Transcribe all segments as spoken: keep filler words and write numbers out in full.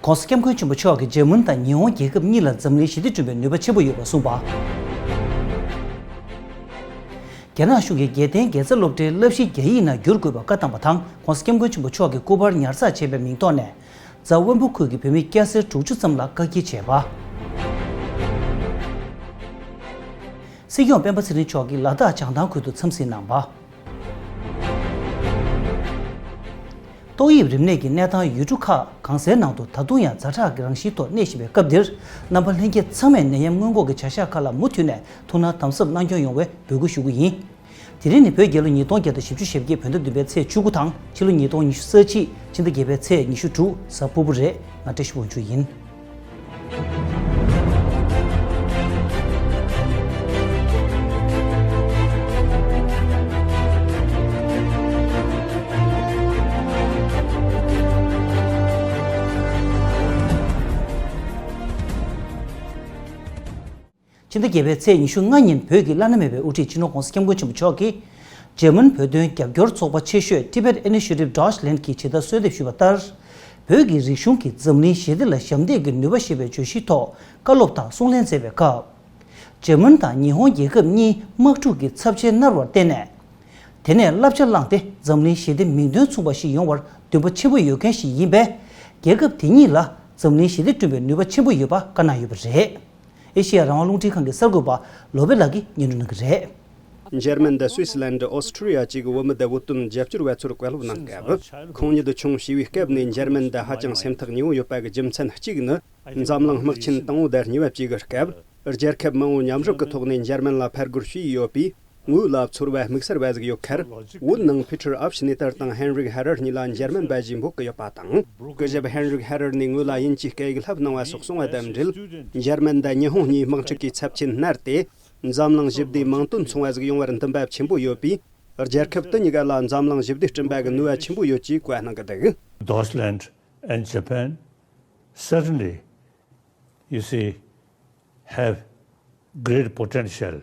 ༸གོང་ས་༸སྐྱབས་མགོན་ཆེན་པོ་མཆོག་གིས་འཇར་མན་དང་ཉི་ཧོང་རྒྱལ་ཁབ་གཉིས་ལ་འཛམ་གླིང་ཞི་བདེ་བསྐྲུན་པའི་ནུས་པ་ཆེན་པོ་ཡོད་པ་གསུངས་པ། རྒྱ་ནག་གཞུང་གིས་རྒྱལ་བསྟན་དགེ་རྩ་སློབ་གྲྭའི་བསླབ་གཞི་རྒྱ་ཡིག་ནང་བསྒྱུར་དགོས་པ་བཀའ་བཏང་པ་དང་༸གོང་ས་༸སྐྱབས་མགོན་ཆེན་པོ་མཆོག་གི་སྐུ་པར་ཉར་ཚགས་བྱས་པའི་མིང་ཐོག་ནས། རྫ་དབོན་པོ་ཁུལ་གྱི་བོད་མི་སྐྱ་སེར་དྲུག་ཅུ་ཙམ་ལ་བཀའ་འཁྱེར་བྱས་པ། སྲིད་སྐྱོང་སྤེན་པ་ཚེ་རིང་མཆོག་གིས་ལ་དྭགས་བྱང་ཐང་ཁུལ་དུ་འཚམས་གཟིགས་གནང་བ། ཏོག་དབྱིབས་རིམས་ནད་ཀྱི་གནས་སྟངས་ཡུལ་གྲུ་ཁག་གང་སའི་ནང་དུ་ད་དུང་ཡང་ཛ་དྲག་གི་རང་བཞིན་ཐོག་གནས་བཞིན་པའི་སྐབས་འདིར། རྣམ་པ་ལྷན་རྒྱས་ཚང་མས་ནད་ཡམས་སྔོན་འགོག་གི་བྱ་གཞག་ཁག་ལ་མུ་མཐུད་ནས་ཐུགས་སྣང་དམ་ཟབ་གནང་སྐྱོང་ཡོང་བའི་འབོད་སྐུལ་ཞུ་གི་ཡིན། དེ་རིང་ནི་བོད་རྒྱལ་ལོ་ཉིས་སྟོང་བརྒྱ་དང་བཞི་བཅུ་ཞེ་བརྒྱད་བོད་ཟླ་བདུན་པའི་ཚེས་བཅུ་དགུ་དང་ཕྱི་ལོ་ཉིས་སྟོང་ཉི་ཤུ་རྩ་གཅིག་ཕྱི་ཟླ་བརྒྱད་པའི་ཚེས་ཉི་ཤུ་དྲུག་གཟའ་ཕུར་བུ་རེད། ང་བཀྲ་ཤིས་དབང་ཕྱུག་ཡིན། ཕྱི་ཟླ་བརྒྱད་པའི་ཚེས་ཉི་ཤུ་ལྔ་ཉིན་བོད་ཀྱི་བླ་ན་མེད་པའི་དབུ་ཁྲིད་སྤྱི་ནོར་༸གོང་ས་༸སྐྱབས་མགོན་ཆེན་པོ་མཆོག་གིས། འཇར་མན་བོད་དོན་རྒྱབ་སྐྱོར་ཚོགས་པ་ཆེ་ཤོས་Tibet Initiative Deutschland གྱིས་ཇི་ལྟར་གསོལ་འདེབས་ཞུས་པ་ལྟར། བོད་ཀྱི་རིག་གཞུང་གིས་འཛམ་གླིང་ཞི་བདེ་ལ་ཞབས་འདེགས་ཀྱི་ནུས་པ་ཞེས་པའི་བརྗོད་གཞིའི་ཐོག་བཀའ་སློབ་དང་གསུང་གླེང་མཛད་པའི་སྐབས། འཇར་མན་དང་ཉི་ཧོང་རྒྱལ་ཁབ་གཉིས་དམག་འཁྲུག་གི་ཚབས་ཆེན་མནར་བར་བརྟེན་ནས། དེ་ནས་བསླབ་བྱ་བླངས་ཏེ་འཛམ་གླིང་ཞི་བདེ་མིང་དོན་མཚུངས་པ་ཞིག་ཡོང་བར་འདུན་པ་ཆེན་པོ་ཡོད་མཁན་ཞིག་ཡིན་པས། རྒྱལ་ཁབ་དེ་གཉིས་ལ་འཛམ་གླིང་ཞི་བདེ་བསྐྲུན་པའི་ནུས་པ་ཆེན་པོ་ཡོད་པ་བཀའ་གནང་ཡོད་པ་རེད། ཨེ་ཤེ་ཡ་རང་དབང་རླུང་འཕྲིན་ཁང་གི་གསར་འགོད་པ་ལོ་པེ་ལགས་ཀྱིས་སྙན་སྒྲོན་གནང་གི་རེད། འཇར་མན་དང་སུད་སི་ལན་ཌི། ཨོ་སི་ཁྲུ་ལི་ཡ་བཅས་ཀྱི་བོད་མི་དང་བོད་དོན་རྒྱབ་སྐྱོར་བ་ཚོར་བཀའ་སློབ་གནང་སྐབས། ཁོང་ཉིད་ཆུང་བྱིས་པའི་སྐབས་ནས་འཇར་མན་དང་ཧ་ཅང་སེམས་ཐག་ཉེ་བོ་ཡོད་པ་གི་རྒྱུ་མཚན་གཅིག་ནི། འཛམ་གླིང་དམག་ཆེན་དང་པོ་དང་གཉིས་པ་བཅས་ཀྱི་སྐབས། རྒྱལ་ཁབ་མང་པོ་མཉམ་རུབ་ཀྱི་ཐོག་ནས་འཇར་མན་ལ་ཕར་རྒོལ་བྱས་ཡོད་པས། ངོས་ལ་ཚོར་བ་དམིགས་བསལ་བ་ཟིག་ཡོད་ཁར། བོད་ནང་ཕི་ཊར་ཨབ་ཤི་ནེ་ཏར་དང་ཧེན་རིག་ཧེ་རར་གཉིས་ལ་འཇར་མན་པ་ཞེས་འབོད་ཀྱི་ཡོད་པ་དང་། སྐུ་ཞབས་ཧེན་རིག་ཧེ་རར་ནས་ངོས་ལ་དབྱིན་ཇིའི་སྐད་ཡིག་བསླབས་གནང་བ་སོགས་གསུངས་པ་དང་འབྲེལ། འཇར་མན་དང་ཉི་ཧོང་གཉིས་དམག་འཁྲུག་གི་ཚབས་ཆེན་མནར་ཏེ། འཛམ་གླིང་ཞི་བདེའི་མིང་དོན་མཚུངས་པ་ཟིག་ཡོང་བར་འདུན་པ་ཆེན་པོ་ཡོད་པས། རྒྱལ་ཁབ་དེ་གཉིས་ཀ་ལ་འཛམ་གླིང་ཞི་བདེ་བསྐྲུན་པ་གི་ནུས་པ་ཆེན་པོ་ཡོད་ཅེས་བཀའ་གནང་གི་འདུག། Deutschland and Japan certainly, you see, have great potential.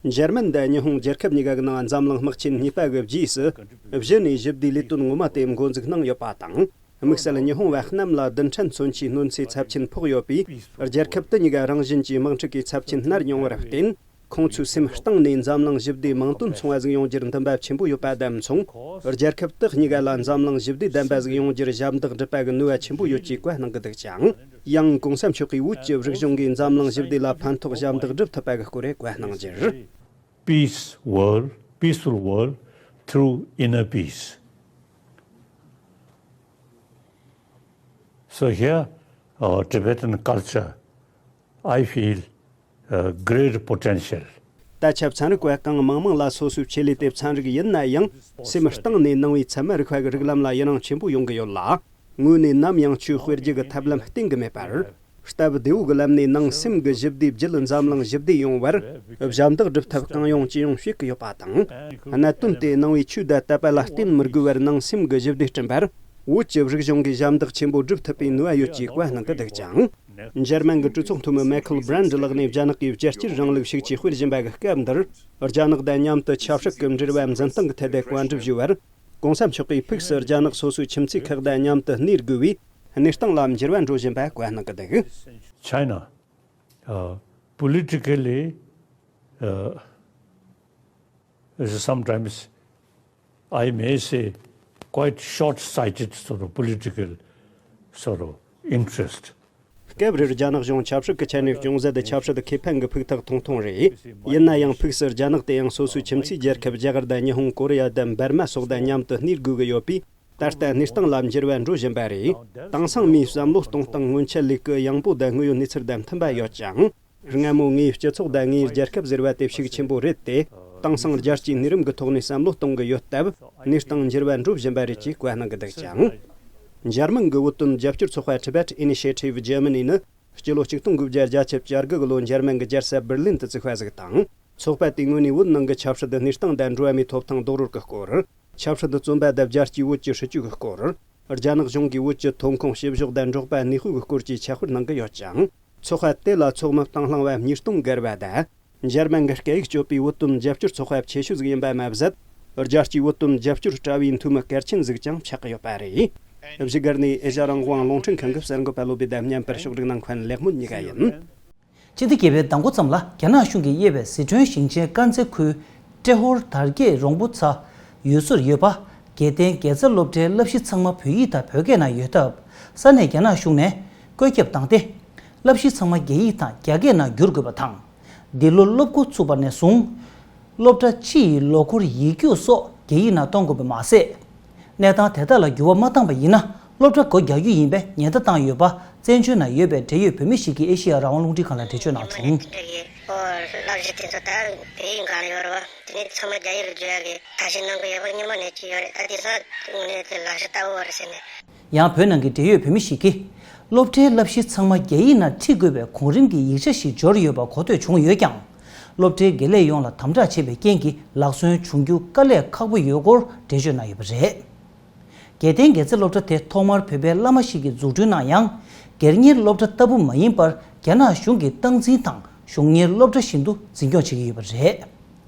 འཇར་མན་དང་ཉི་ཧོང་རྒྱལ་ཁབ་གཉིས་ཀ་གི་ནང་འཛམ་གླིང་དམག་ཆེན་གཉིས་པ་གི་རྗེས་སུ། གཞི་ནས་ཞི་བདེའི་ལས་དོན་ངོ་མ་དེ་འགོ་འཛུགས་གནང་ཡོད་པ་དང་། དམིགས་བསལ་ཉི་ཧོང་བ་གནམ་ལ་རྡུལ་ཕྲན་མཚོན་ཆའི་གནོད་འཚེའི་ཚབས་ཆེན་ཕོག་ཡོད་པས། རྒྱལ་ཁབ་དེ་གཉིས་ཀ་རང་བཞིན་གྱིས་དམག་འཁྲུག་གི་ཚབས་ཆེན་མནར་མྱོང་བར་བརྟེན། ཁོང་ཚོའི་སེམས་གཏིང་ནས་འཛམ་གླིང་ཞི་བདེའི་མིང་དོན་མཚུངས་པ་ཟིག་ཡོང་རྒྱུར་འདུན་པ་ཆེན་པོ་ཡོད་པ་དང་མཚུངས། རྒྱལ་ཁབ་དེ་གཉིས་ཀ་ལ་འཛམ་གླིང་ཞི་བདེ་ལྡན་པ་ཟིག་ཡོང་རྒྱུར་ཞབས་འདེགས་སྒྲུབ་པ་གི་ནུས་པ་ཆེན་པོ་ཡོད་ཅེས་བཀའ་གནང་གི་འདུག་ཅིང་། ཡང་གོང་ས་མཆོག་གིས་བོད་ཀྱི་རིག་གཞུང་གིས་འཛམ་གླིང་ཞི་བདེ་ལ་ཕན་ཐོགས་ཞབས་འདེགས་སྒྲུབ་ཐུབ་པ་གི་སྐོར་བཀའ་གནང་རྒྱུར། Peace world, peaceful world through inner peace. So here, our Tibetan culture, I feel, uh, great potential. ད་ཆ་ཚན་རིག་པ་གང་མང་མང་ལ་སོ་སོའི་ཆེད་ལས་དེ་ཚན་རིག་ཡིན་ན་ཡང་། སེམས་གཏིང་ནས་ནང་པའི་ཚད་མ་རིག་པ་གི་རིགས་ལམ་ལ་ཡི་རང་ཆེན་པོ་ཡོང་གི་ཡོད་ལ། ངོས་ནས་ནམ་ཡང་ཆོས་སྤེལ་རྒྱུ་གི་ཐབས་ལམ་བསྟེན་གི་མེད་པར། སྟབས་བདེ་བོ་གི་ལམ་ནས་ནང་སེམས་ཀྱི་ཞི་བདེའི་རྒྱུད་འཛམ་གླིང་ཞི་བདེ་ཡོང་བར་ཞབས་འདེགས་སྒྲུབ་ཐབས་གང་ཡོང་ཅི་ཡོང་བྱེད་ཀྱི་ཡོད་པ་དང་། གནད་དོན་དེ་ནང་པའི་ཆོས་དང་དད་པ་ལ་བརྟེན་མི་དགོས་པར་ནང་སེམས་ཀྱི་ཞི་བདེ་བསྐྲུན་པར་བོད་ཀྱི་རིག་གཞུང་གིས་ཞབས་འདེགས་ཆེན་པོ་སྒྲུབ་ཐུབ་པའི་ནུས་པ་ཡོད་ཅེས་བཀའ་གནང་གི་འདུག་ཅིང་། འཇར་མན་གྱི་གྲོས་ཚོགས་འཐུས་མི་མེ་ཁལ་བྷི་རན་ཌི་ལགས་ནས་རྒྱ་ནག་གིས་རྒྱལ་གཅེས་རིང་ལུགས་ཤུགས་ཆེ་སྤེལ་བཞིན་པ་གི་སྐབས་འདིར། རྒྱ་ནག་དང་མཉམ་དུ་ཆབ་སྲིད་ཀྱི་འབྲེལ་བ་འཛིན་སྟངས་ཀྱི་ཐད་དུ་བཀའ་འདྲི་ཞུས་པར། གོང་ས་མཆོག་གིས་ཕུགས་སུ་རྒྱ་ནག་སོ་སོའི་ཁྱིམ་མཚེས་ཁག་དང་མཉམ་དུ་གནས་དགོས་པའི་གནས་སྟངས་ལ་འགྱུར་བ་འགྲོ་བཞིན་པ་བཀའ་གནང་གི་འདུག། China, uh, politically, uh, is sometimes, I may say, quite short-sighted sort of political sort of interest. སྐབས་རེར་རྒྱ་ནག་གཞུང་ཆབ་སྲིད་ཀྱི་ཆ་ནས་ཅུང་ཟད་ཆབ་སྲིད་ཁེ་ཕན་གྱི་ཕུགས་ཐག་ཐུང་ཐུང་རེད། ཡིན་ན་ཡང་ཕུགས་སུ་རྒྱ་ནག་དེ་ཡང་སོ་སོའི་ཁྱིམ་མཚེས་རྒྱལ་ཁབ་རྒྱ་གར་དང་ཉི་ཧོང་ཀོ་རི་ཡ་དང་འབར་མ་སོགས་དང་མཉམ་དུ་གནས་དགོས་ཀྱི་ཡོད་པས། ད་ལྟ་གནས་སྟངས་ལ་འགྱུར་བ་འགྲོ་བཞིན་པ་རེད། དེང་སང་མིའི་བསམ་བློ་གཏོང་སྟངས་སྔོན་ཆད་ལས་ཀྱི་ཡང་པོ་དང་དངོས་ཡོད་གནས་ཚུལ་དང་མཐུན་པ་ཡོད་ཅིང་། སྔ་མོ་ངའི་སྤྱི་ཚོགས་དང་ངའི་རྒྱལ་ཁབ་ཟེར་བ་དེ་ཤུགས་ཆེན་པོ་རེད་དེ། དེང་སང་རྒྱལ་སྤྱིའི་གནས་རིམ་གྱི་ཐོག་ནས་བསམ་བློ་གཏོང་གི་ཡོད་སྟབས། གནས་སྟངས་འགྱུར་བ་འགྲོ་བཞིན་པ་རེད་ཅེས་བཀའ་གནང་གི་འདུག་ཅིང་། འཇར་མན་གྱི་བོད་དོན་རྒྱབ་སྐྱོར་ཚོགས་པ་Tibet Initiative Germany ནི། སྤྱི་ལོ་ཆིག་སྟོང་དགུ་བརྒྱ་བརྒྱད་ཅུ་གྱ་དགུ་གི་ལོ་འཇར་མན་གྱི་རྒྱལ་ས་བྷར་ལིན་དུ་བཙུགས་པ་ཞིག་དང་། ཚོགས་པ་དེའི་ངོས་ནས་བོད་ནང་གི་ཆབ་སྲིད་གནས་སྟངས་དང་འགྲོ་བ་མིའི་ཐོབ་ཐང་རྡོག་རོལ་གྱི་སྐོར། ཆབ་སྲིད་བཙོན་པ་དང་རྒྱལ་སྤྱིའི་བོད་ཀྱི་སྲིད་བྱུས་ཀྱི་སྐོར། རྒྱ་ནག་གཞུང་གིས་བོད་ཀྱི་ཐོན་ཁུངས་བཤུ་གཞོག་དང་འབྲོག་པ་གནས་སྤོས་ཀྱི་སྐོར་བཅས་ཆ་སྤེལ་གནང་གི་ཡོད་ཅིང་། ཚོགས་པ་དེ་ལ་ཚོགས་མི་དང་བླངས་པ་ཉིས་སྟོང་བརྒལ་བ་དང་། འཇར་མན་གྱི་སྐད་ཡིག་སྤྱོད་པའི་བོད་དོན་རྒྱབ་སྐྱོར་ཚོགས་པ་ཆེ་ཤོས་ཟིག་ཡིན་པ་མ་ཟད། རྒྱལ་སྤྱིའི་བོད་དོན་རྒྱབ་སྐྱོར་དྲ་བའི་འཐུས་མི་གལ་ཆེན་ཟིག་ཀྱང་ཆགས་ཀྱི་ཡོད་པ་རེད། བཞུགས་སྒར་ནས་ཨེ་ཤ་ཡ་རང་དབང་རླུང་འཕྲིན་ཁང་གི་གསར་འགོད་པ་བློ་བྷེ་དང་མཉམ་པར་ཕྱོགས་སྒྲིག་གནང་མཁན་ལེགས་སྨོན་གཉིས་ཀ་ཡིན། སྤྱི་ཟླ་བརྒྱད་པའི་ཟླ་འགོ་ཙམ་ལ་རྒྱ་ནག་གཞུང་གིས་དབྱེ་བའི་ཟི་ཁྲོན་ཞིང་ཆེན་དཀར་མཛེས་ཁུལ་ཏྲེ་ཧོར་དར་རྒྱས་རོང་པོ་ཚ་ཡུལ་ཚོར་ཡོད་པ། དགེ་ལྡན་དགེ་རྩ་སློབ་གྲྭའི་བསླབ་གཞི་ཚང་མ་བོད་ཡིག་དང་བོད་སྐད་ནང་ཡོད་སྟབས། ས་གནས་རྒྱ་ནག་གཞུང་ནས་བཀོད་ཁྱབ་བཏང་སྟེ། བསླབ་གཞི་ཚང་མ་རྒྱ་ཡིག་དང་རྒྱ་སྐད་ནང་བསྒྱུར་དགོས་པ་དང་། འདི་ལོ་སློབ་འགོ་ཚུགས་པ་ནས་བཟུང་། སློབ་གྲྭ་སྤྱི་ཡི་ལོ་འཁོར་ཡིག་རྒྱུགས་སོགས་རྒྱ་ཡིག་ནང་གཏོང་དགོས་པ་མ་ཟད། གནས་སྟངས་དེ་དག་ལ་འགྱུར་བ་མ་བཏང་པ་ཡིན་ན། སློབ་གྲྭ་སྒོ་རྒྱག་རྒྱུ་ཡིན་པའི་ཉེན་བརྡ་བཏང་ཡོད་པ། བཙན་བྱོལ་ནང་ཡོད་པའི་འབྲེལ་ཡོད་བོད་མི་ཞིག་གིས་ཨེ་ཤེ་ཡ་རང་དབང་རླུང་འཕྲིན་ཁང་ལ་འགྲེལ་བརྗོད་གནང་བྱུང་། ཨོ། བསླབ་གཞི་དེ་ཚོ་ད་བོད་ཡིག་སྒང་ལ་ཡོད་རེད་བ། དེ་ནས་ཚང་མ་རྒྱ་ཡིག་ལ་བསྒྱུར་ཡག་གི་ཐབས་ཤེས་གནང་གི་ཡོད་པ་སྔོན་མ་ནས་ཅིག་ཡོད་རེད། ད་དེང་སང་དངོས་གནས་དེ་ལག་བསྟར་ལྟ་བུ་རེད་ཟེར་ནས། ཡང་བོད་ནང་གི་འབྲེལ་ཡོད་བོད་མི་ཞིག་གིས། སློབ་གྲྭའི་བསླབ་གཞི་ཚང་མ་རྒྱ་ཡིག་ནང་ཁྲིད་དགོས་པའི་གོང་རིམ་གྱི་ཡིག་ཆ་ཞིག་འབྱོར་ཡོད་པ་གོ་ཐོས་བྱུང་ཡོད་ཀྱང་། སློབ་གྲྭའི་དགེ་ལས་ཡོངས་ལ་དམ་དྲག་བྱས་པའི་རྐྱེན་གྱིས་ལག་སོན་བྱུང་རྒྱུ་དཀའ་ལས་ཁག་པོ་ཡོད་སྐོར་འགྲེལ་བརྗོད་གནང་ཡོད་པ་རེད། དགེ་ལྡན་དགེ་རྩ་སློབ་གྲྭ་དེ་ཐོག་མར་བོད་པའི་བླ་མ་ཞིག་གིས་འཛུགས་སྐྲུན་གནང་ཡང་། སྒེར་གཉེར་སློབ་གྲྭ་ལྟ་བུ་མ་ཡིན་པར་རྒྱ་ནག་གཞུང་གིས་སྟངས་འཛིན་དང་གཞུང་གཉེར་སློབ་གྲྭ་བཞིན་དུ་འཛིན་སྐྱོང་བྱེད་ཀྱི་ཡོད་པ་རེད།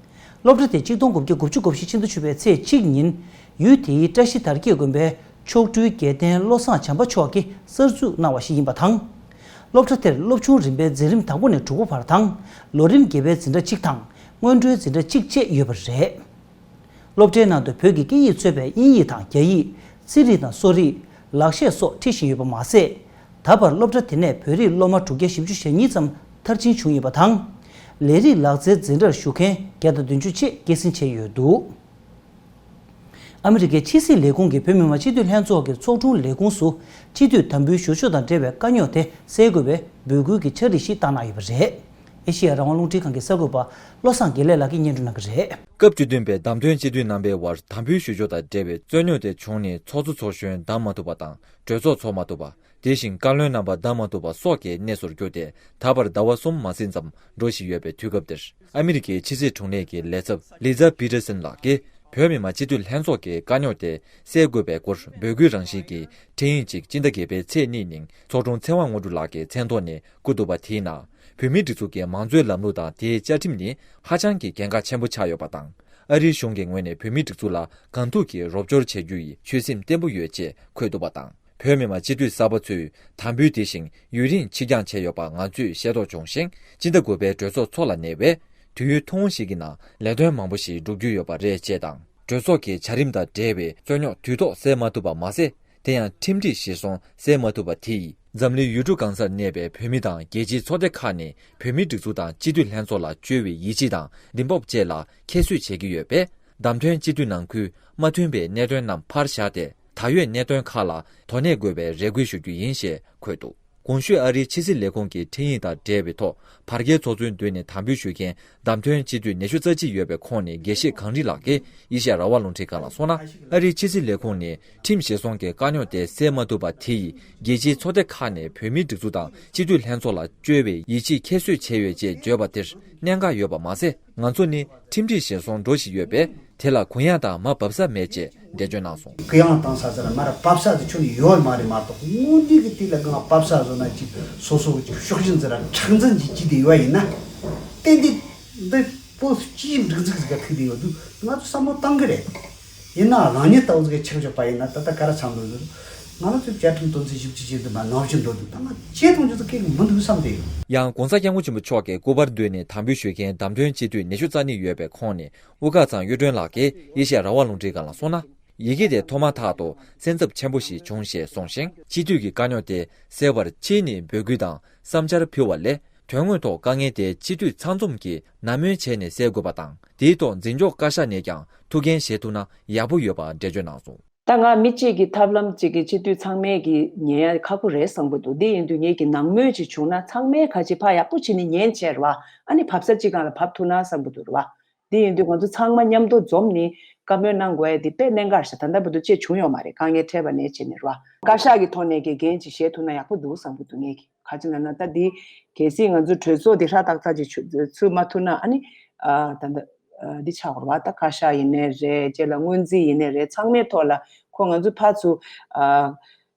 སློབ་གྲྭ་དེ་གཅིག་སྟོང་དགུ་བརྒྱ་དགུ་བཅུ་གོ་བཞི་ཕྱི་ཟླ་བཅུ་པའི་ཚེས་གཅིག་ཉིན་ཡུལ་དེའི་བཀྲ་ཤིས་དར་རྒྱས་དགོན་པའི་མཆོག་སྤྲུལ་དགེ་ལྡན་བློ་བཟང་བྱམས་པ་མཆོག་གིས་གསར་འཛུགས་གནང་བ་ཞིག་ཡིན་པ་དང་། སློབ་གྲྭ་དེར་སློབ་ཆུང་རིམ་པའི་འཛིན་རིམ་དང་པོ་ནས་དྲུག་པ་བར་དང་། ལོ་རིམ་བརྒྱད་པའི་འཛིན་གྲྭ་གཅིག་དང་སྔོན་འགྲོའི་འཛིན་གྲྭ་གཅིག་བཅས་ཡོད་པ་རེད། སློབ་གྲྭའི་ནང་དུ་བོད་ཀྱི་སྐད་ཡིག་གཙོས་པའི་དབྱིན་ཡིག་དང་རྒྱ་ཡིག་རྩིས་རིག་དང་གསོ་རིག་ལག་ཤེས་སོགས་ཁྲིད་བཞིན་ཡོད་པ་མ་ཟད། ད་བར་སློབ་གྲྭ་དེ་ནས་བོད་རིགས་སློབ་མ་དྲུག་བརྒྱ་བཞི་བཅུ་ཞེ་གཉིས་ཙམ་མཐར་ཕྱིན་བྱུང་ཡོད་པ་དང་། ལས་རིགས་ལག་རྩལ་འཛིན་གྲྭར་ཞུགས་མཁན་བརྒྱ་དང་བདུན་ཅུ་བཅས་སྐྱེད་སྲིང་བྱས་ཡོད་འདུག་ཨ་མི་རི་ཀའི་ཕྱི་སྲིད་ལས་ཁུངས་ཀྱིས་བོད་མི་མང་སྤྱི་འཐུས་ལྷན་ཚོགས་ཀྱི་ཚོགས་དྲུང་ལས་ཁུངས་སུ་སྤྱི་འཐུས་དམ་འབུལ་ཞུ་ཕྱོགས་དང་འབྲེལ་བའི་དཀའ་རྙོག་དེ་སེལ་དགོས་པའི་འབོད་སྐུལ་གྱི་ཕྱག་བྲིས་ཤིག་བཏང་གནང་ཡོད་པ་རེད། ཨེ་ཤེ་ཡ་རང་དབང་རླུང་འཕྲིན་ཁང་གི་གསར་འགོད་པ་བློ་བཟང་དགེ་ལེགས་ལགས་ཀྱིས་སྙན་སྒྲོན་གནང་གི་རེད། སྐབས་བཅུ་བདུན་པའི་བདམས་ཐོན་སྤྱི་འཐུས་རྣམ་པའི་དབར་དམ་འབུལ་ཞུ་ཕྱོགས་དང་འབྲེལ་བའི་རྩོད་རྙོག་དེ་བྱུང་ནས་ཚོགས་གཙོ་ཚོགས་གཞོན་བདམས་མ་ཐུབ་པ་དང་གྲོས་ཚོགས་འཚོགས་མ་ཐུབ་པ། དེ་བཞིན་བཀའ་བློན་རྣམ་པ་བདམས་མ་ཐུབ་པ་སོགས་ཀྱི་གནས་སུ་གྱུར་ཏེ་ད་བར་ཟླ་བ་གསུམ་མ་ཟིན་ཙམ་འགྲོ་བཞིན་ཡོད་པའི་དུས་སྐབས་འདིར། ཨ་མི་རི་ཀའི་ཕྱི་སྲིད་དྲུང་ལས་ཀྱི་ལས་ཚབ་ལི་ཛ་པི་ཏེར་སན་ལགས་ཀྱིས་བོད་མི་མང་སྤྱི་འཐུས་ལྷན་ཚོགས་ཀྱི་དཀའ་རྙོག་དེ་སེལ་དགོས་པའི་སྐོར་འབོད་སྐུལ་རང་བཞིན་གྱི་འཕྲིན་ཡིག་ཅིག་སྤྱི་ཟླ་བརྒྱད་པའི་ཚེས་གཉིས་ཉིན་ཚོགས་དྲུང་ཚེ་དབང་དངོས་གྲུབ་ལགས་ཀྱི་མཚན་ཐོག་ནས་བསྐུར་འདུག་པ། དེའི་ནང་བོད་མིའི་སྒྲིག་འཛུགས་ཀྱི་མང་གཙོའི་ལམ་ལུགས་དང་དེའི་བཅའ་ཁྲིམས་ནི་ཧ་ཅང་གི་གལ་འགངས་ཆེན་པོ་ཆགས་ཡོད་པ་དང་། ཨ་རིའི་གཞུང་གི་ངོས་ནས་བོད་མིའི་སྒྲིག་འཛུགས་ལ་གང་ཐུབ་ཀྱིས་རོགས་སྐྱོར་བྱ་རྒྱུ་ཡི་ཆོད་སེམས་བརྟན་པོ་ཡོད་ཅེས་འཁོད་འདུག་པ་དང་། བོད་མི་མང་སྤྱི་འཐུས་གསར་པ་ཚོས་དམ་འབུལ་དེ་བཞིན་ཡུན་རིང་ཕྱིར་འགྱངས་བྱས་ཡོད་པ་ང་ཚོས་ཤེས་རྟོགས་བྱུང་ཞིང་། སྤྱི་ཟླ་དགུ་པའི་གྲོས་ཚོགས་འཚོགས་ལ་ཉེ་བའི་དུས་ཡུན་ཐུང་ངུ་ཞིག་གི་ནང་ལས་དོན་མང་པོ་ཞིག་བསྒྲུབ་རྒྱུ་ཡོད་པ་རེད་ཅེས་དང་། གྲོས་ཚོགས་ཀྱི་བྱ་རིམ་དང་འབྲེལ་བའི་རྩོད་རྙོག་དུས་ཐོག་སེལ་མ་ཐུབ་པ་མ་ཟད། དེ་ཡང་ཁྲིམས་སྒྲིག་གཞིར་བཟུང་སེལ་མ་ཐུབ་པ་དེ་ཡིས་འཛམ་གླིང་ཡུལ་གྲུ་གང་སར་གནས་པའི་བོད་མི་དང་རྒྱལ་སྤྱིའི་ཚོགས་སྡེ་ཁག་ནས་བོད་མིའི་སྒྲིག་འཛུགས་དང་སྤྱི་འཐུས་ལྷན་ཚོགས་ལ་བཅོལ་བའི་ཡིད་ཆེས་དང་གདེང་སྤོབས་བཅས་ལ་ཁྱད་གསོད་བྱེད་ཀྱི་ཡོད་པས། བདམས་ཐོན་སྤྱི་འཐུས་ནང་ཁུལ་མ་མཐུན་པའི་གནད་དོན་རྣམས་ཕར་བཞག་སྟེ། ད་ཡོད་གནད་དོན་ཁག་ལ་དོ་ནན་དགོས་པའི་རེ་སྐུལ་ཞུ་རྒྱུ་ཡིན་ཞེས་འཁོད་འདུག་གོང་ཞུས་ཨ་རིའི་ཕྱི་སྲིད་ལས་ཁུངས་ཀྱི་འཕྲིན་ཡིག་དང་འབྲེལ་བའི་ཐོག་བར་བརྒལ་ཚོགས་གཙོའི་མདུན་ནས་དམ་འབུལ་ཞུ་མཁན་བདམས་ཐོན་སྤྱི་འཐུས་ཉི་ཤུ་རྩ་གཅིག་ཡོད་པའི་ཁོངས་ནས་དགེ་བཤེས་གངས་རི་ལགས་ཀྱིས་ཨེ་ཤེ་ཡ་རང་དབང་རླུང་འཕྲིན་ཁང་ལ་གསུངས་ན། ཨ་རིའི་ཕྱི་སྲིད་ལས་ཁུངས་ནས་ཁྲིམས་གཞིར་བཟུང་གི་དཀའ་རྙོག་དེ་སེལ་མ་ཐུབ་པ་དེ་ཡིས་རྒྱལ་སྤྱིའི་ཚོགས་སྡེ་ཁག་ནས་བོད་མིའི་སྒྲིག་འཛུགས་དང་སྤྱི་འཐུས་ལྷན་ཚོགས་ལ་བཅོལ་བའི་ཡིད་ཆེས་ཁྱད་གསོད་བྱས་ཡོད་ཅེས་བརྗོད་པ་དེར་གནད་འགག་ཡོད་པ་མ་ཟད། ང་ཚོ་ནི་ཁྲིམས་སྒྲིག་གཞིར་བཟུང་འགྲོ་བཞིན་ཡོད་པས། དེ་ལ་གུ་ཡངས་དང་མ་བབས་ས་མེད་ཅེས་འགྲེལ་བརྗོད་གནང་སོང་། གུ་ཡངས་བཏང་ས་ཟེར་ན་མར་བབས་ས་ཟེར་ཁྱོན་ནས་ཡོད་མ་རེད་མ་གཏོགས། དངོས་གནས་ཀྱི་དེ་ལ་གང་བབས་ས་བཟོ་ན་ཅིག་སོ་སོ་གི་ཅིག་ཤོག་སྦྱིན་ཟེར་ར་མཁྲེགས་འཛིན་གྱི་ཅིག་དེ་ཡོད་ཡིན་ན། ཏན་ཏན་འདི་བོད་སྤྱིའི་སྒྲིག་འཛུགས་ཟིག་ག་ཐུག་དེ་ཡོད་དུས་ང་ཚོ་བསམ་བློ་བཏང་གི་རེད། ཡིན་ནའང་རང་ཉིད་ལྟ་བུ་ཟིག་གི་ཆགས་ཆོག་པ་ཡིན་ན་ད་ལྟ་ག་རེ་བསམ་བློ་ཟེར། ང་རང་ཚོའི་བཅའ་ཁྲིམས་དོན་ཚན་བཞི་བཅུ་ཞེ་བདུན་པ་ནང་བཞིན་འགྲོ་དུས་ད་ང་བྱེད་ཐུབ་རྒྱུ་ཟིག་གི་མི་འདུག་བསམ་དེ་ཡོད། ཡང་༧གོང་ས་༧སྐྱབས་མགོན་ཆེན་པོ་མཆོག་གི་སྐུ་པར་མདུན་ནས་དམ་འབུལ་ཞུ་མཁན་བདམས་ཐོན་སྤྱི་འཐུས་ཉི་ཤུ་རྩ་གཉིས་ཡོད་པའི་ཁོངས་ནས་དབུ་དཀར་ཚང་གཡུ་སྒྲོན་ལགས་ཀྱིས་ཨེ་ཤེ་ཡ་རང་དབང་རླུང་འཕྲིན་ཁང་ལ་གསུངས་ན། ཡི་གེ་དེ་ཐོག་མ་ཐག་ཏུ་སེམས་འཚབ་ཆེན་པོ་ཞིག་བྱུང་ཞེས་གསུངས་ཤིང་། སྤྱི་འཐུས་ཀྱི་དཀའ་རྙོག་དེ་སེལ་བར་ཕྱིས་ནས་འབོད་སྐུལ་དང་བསམ་འཆར་ཕུལ་བ་ལས། དོན་དངོས་ཐོག་དཀའ་ངལ་དེ་སྤྱི་འཐུས་ཚང་འཛོམས་ཀྱིས་ནན་སྨོན་བྱས་ནས་སེལ་དགོས་པ་དང་། དེའི་ཐོག་འཛིན་སྐྱོང་བཀའ་ཤག་ནས་ཀྱང་ཐུགས་འགན་བཞེས་ཐུབ་ན་ཡག་པོ་ཡོད་པ་འགྲེལ་བརྗོད་གནང་སོང་། ད་ང་མི་གཅིག་གི་ཐབས་ལམ་གཅིག་གིས་སྤྱི་འཐུས་ཚང་མས་ཀྱིས་ཉན་ཡ་ཁག་པོ་རེད་བསམ་གྱི་འདུག་དེ་ཡིན་དུས་ངེད་ཀྱི་ནན་སྨོན་ཅིག་བྱུང་ན་ཚང་མས་ཁ་ཅིག་ཕར་ཡག་པོ་བྱས་ནས་ཉན་བྱས་རེད་བ། ཨ་ནི་བབས་ས་གཅིག་སྒང་ལ་བབས་ཐུབ་ན་བསམ་གྱི་འདུག་རེད་བ། དེ་ཡིན་དུས་ང་ཚོ་ཚང་མ་མཉམ་དུ་འཛོམས་ནས་བཀའ་མོལ་གནང་དགོས་ཡ་དེ་དཔེ་གནད་འགག་རེད་ཤག་ད་ལྟ་བར་དུ་ཅིག་བྱུང་ཡོད་མ་རེད། དཀའ་ངལ་འཕྲད་པ་ནས་བྱས་ནས་རེད་བ། བཀའ་ཤག་གི་ཐོག་ནས་ཀྱི་འགན་ཅིག་བཞེས་ཐུབ་ན་ཡག་པོ་འདུག་བསམ་གྱི་འདུག་ངེད་ཀྱིས། ག་ཅི་ལབ་ན་ད་འདི་གལ་སྲིད་ང་ཚོ་གྲོས་ཚོགས་འདི་ཧྲ་ཏག་ཏག་ཅིག་ཚུད་མ་ཐུབ་ན་ཨ་ནི་ཨ་ད་ད་འདི་ཆགས་དགོས་རེད་བ། ད་བཀའ་ཤག་ཡིན་ནའི་རེད། རྗེས་ལ་སྔོན་རྩིས་ཡིན་ནའི་རེད། ཚང་མའི་ཐོག་ལ་ཁོ་ང་ཚོ་ཕར་ཚུར་ཨ་